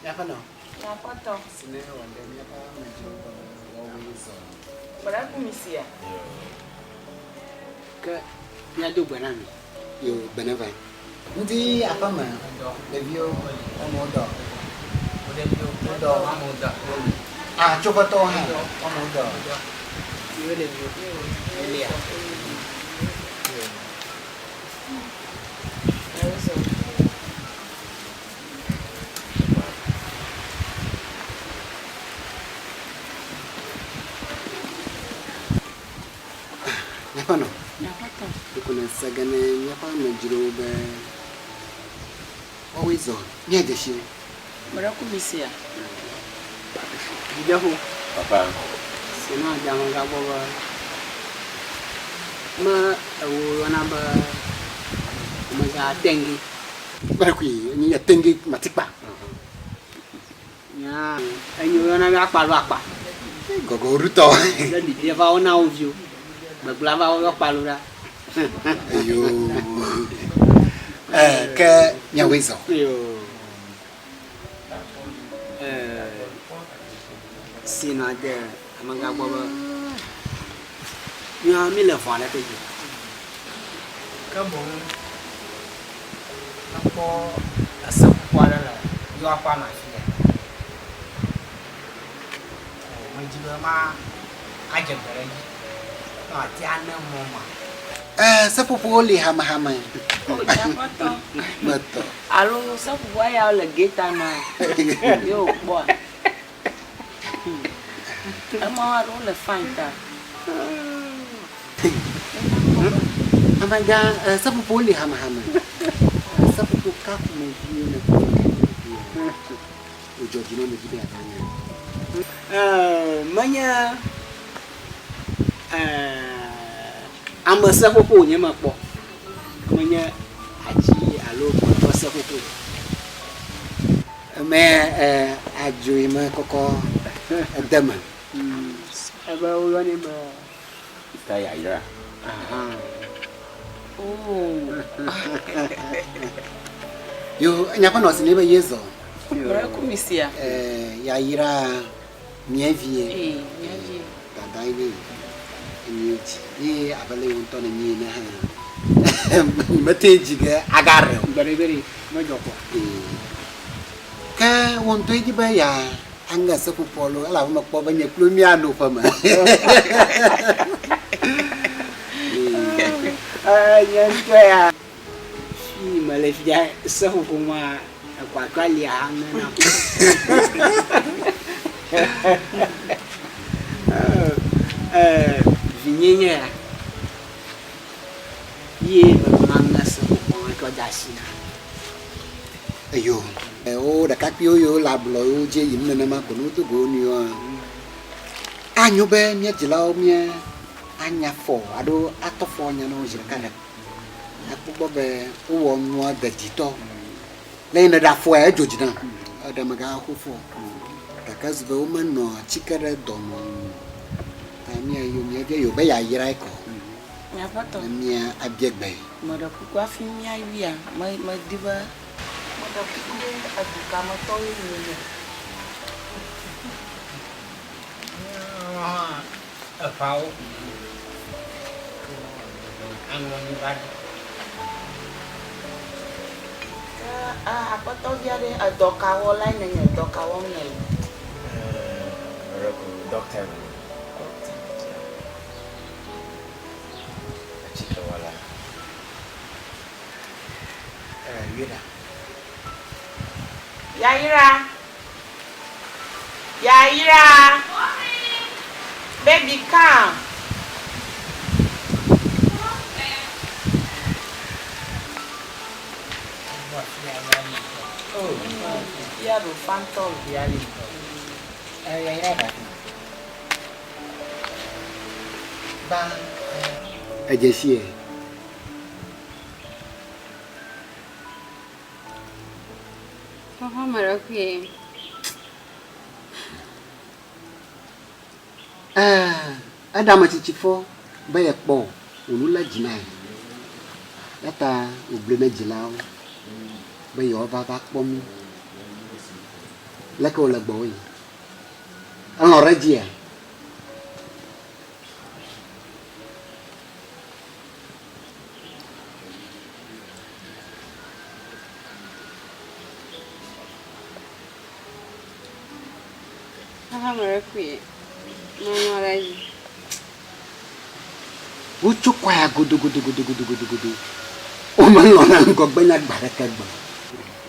Míaƒe nɔ. Míaƒetɔ. Si ne wɔ ɖe míaƒe amedzro be woawoe zɔ. Gbeɖe mi sia. Ke míado gbe na mi. Yo gbe ne va. Ŋdi aƒeme ɖeviwo woamewo dɔ. Wodɔ. Ah tsoƒetɔwo hã woamewo dɔ. Yewo ɖeviwo. Elia. Míaƒe nɔ. Míaƒetɔ. Ɖeko nèse ge ne míaƒe amedzrowo be woawoe zɔ míadze si wo. Gbeɖe ku mi sia. Dzideƒo. Papa. Si na adzame gagbɔ be me ewo yɔna be amega tenge. Gbeɖe kui enye tenge matikpa. Nya enye woyɔna be akpalo akpa. Gɔgɔ ɖutɔ. Le ɖiɖia va wona wo viwo. Gbegblẽa va woyɔ akpalo ɖa. Eyo. Eh, ke miawoe zɔ. Si nɔ de amegã gbɔ be míawo míle vɔ̃ aɖeke dzi o. Ke boŋ mekpɔ eseƒoƒo aɖe le yewo aƒea me afi ya. Ko medi be ma adze gbe ɖe edzi ne wòate ane mɔ ma. Ɛɛ, seƒoƒowo li hamehame. Metɔ. Alo seƒoƒoa ya le geta nɔa ye wòkpɔa. Emawo aɖewo le fine ta. Amegã, seƒoƒowo li hamehame. Seƒoƒo ka ƒomeviwo nèkpɔ le wòdzɔ dzi na ame dzi be yeava nya? Menye ame seƒoƒo wònye mekpɔ. Menye ati alo gbe ƒe seƒoƒo o. Eme adzo yi me kɔkɔ ede me. Ebe woyɔnɛ be. Ta yayra. Yo, enya ƒe nɔ si ne be ye zɔ. Mɛ Yayra mía vie. Ee, mía vie. Dada ye ne enyi dzi. Ye abe le ŋutɔ ne nyi ne hã. Mete dzi ge agare o. Gbeɖegbeɖe medzɔ kpɔ. Ke wo ŋutɔe dzi be ya aŋe seƒoƒoa lo elabe mekpɔ be nye kple mía no ƒe me. Nye ŋutɔ ya fi mele fia seƒoƒo ma ekɔ atrɔ ali ahaŋe nam. Vinye nye ya ye mebe maŋe seƒoƒoa matsɔ de asi na. Eyo, wo ɖekakpuiwo yiwo le ablɔwo dzi yim nenema ko ne wodo go wo nɔewoa, anyo be mía dzilawo mía anya fɔ alo atɔ fɔ nya na wo zi ɖeka ɖe. Akpɔ gbɔ be wowɔ nua deditɔ. Le yi nèɖe afɔa, edzo dzi nam. Eɖe megaxo fɔ o. Gake ezi be womenɔ atike ɖe dɔnɔ ŋu o. Ta mía yiwo míabia yewo be yeayrae ko. Nye aƒetɔ. Ne mía abia gbe. Meɖe kuku hafi míayuia, me, medi be. Meɖe kuku ɖe edugametɔwoe mienye. Míawo hã eʋawo aŋlɔ mí va ɖo. Ke aƒetɔvi aɖe, edɔ ka wɔlae nènye? Edɔ ka wɔm nèle? Ɛɛ, ɖɔkta menye. Atikewɔla. Yuyra. Yayra. Yayra. Baby come. Ya ɖo fantɔ. Yayra ɖa. Gbã, edze sie. Papa meɖe kui. Ɛɛ, eɖe ame tsitsi fɔ be yekpɔ o, wò nu lé dzi na ye. Eya ta wògblɔe na edzilawo be yewoava va kpɔ mí. Leke wòle gbɔwòe? Elɔ̃ ɖe edzia? Papa meɖe kui. Melɔ̃ ɖe edzi. Wotso kɔya godogodogodogodogodo. Womelɔ̃na ŋgɔgbenya gbe aɖeke gbe o.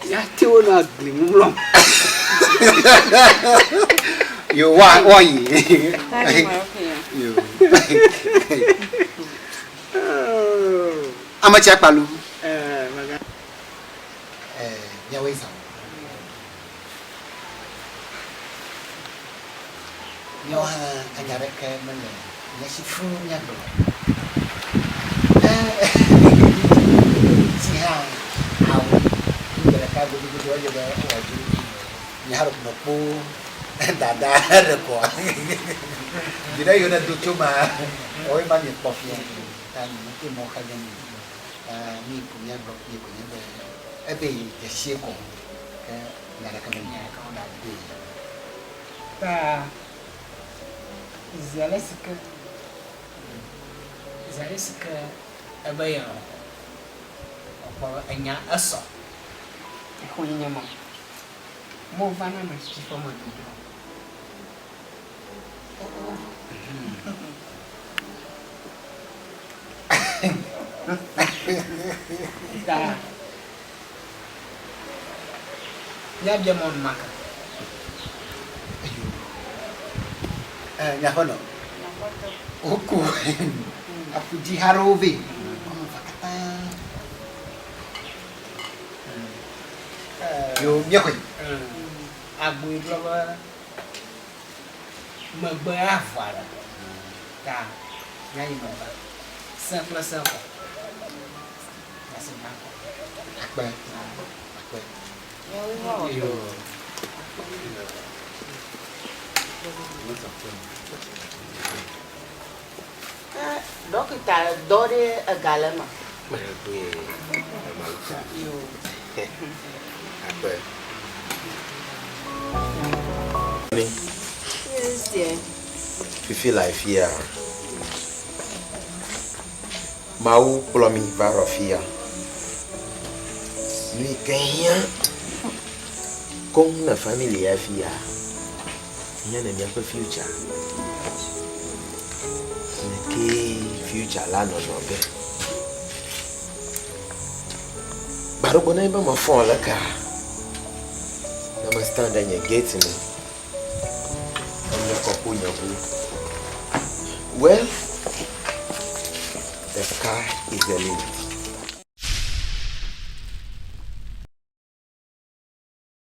Ya te wonɔ agli ŋu mlɔm. Yo, wa, woayi. Yo. Ame tsia kpalu. Miawoe zã. Míawo hã anya ɖeke mele mía si fũu míagblɔ o. Ŋuti hã awɔ nu gbe ɖeka godogodo edze be ewɔ dzi nye hã ɖeko mekpɔ dada ɖe kɔa. Viɖe yiwo nedo tso ema wɔwoe ma miekpɔ fia ta nyemete mɔ xe ge nɛ o. Nu yi ko míagblɔ kpuie koe nye be ebe dzesie ko ke nya ɖeke meli. Nya ɖeke megali. Ee. Ta zi ale si ke zi ale si ke ebe yelɔ̃ ekpɔ be enya esɔ. Exɔnyenye ma meva na ame tsitsi ƒe me dzodzro. Ta míabia mɔ enumake. Nye aƒenɔ, woku aƒudziha aɖewo vɛ. Woame evea katã. Yo, míexɔe. Agboe gblɔ be megbe avua ɖe ta míayi megbe. Sẽ kple sẽ kɔ. Míase míakɔ. Akpe. Akpe. Yo. Ɖɔkita dɔ ɖe ega le eme. Yo. Akpe. Yes, dear. Fifi le afia, Mawu kplɔ mi va ɖo afia. Nu yi ke hiã koŋ le family ya fia, hiã ne míaƒe future. Lekee future la nɔnɔ ge. Gbaɖegbe ne be mefɔ leka, ne me stand ɖe nye gate nu, ne kɔ ku nye ʋu. Well, the sky is the limit.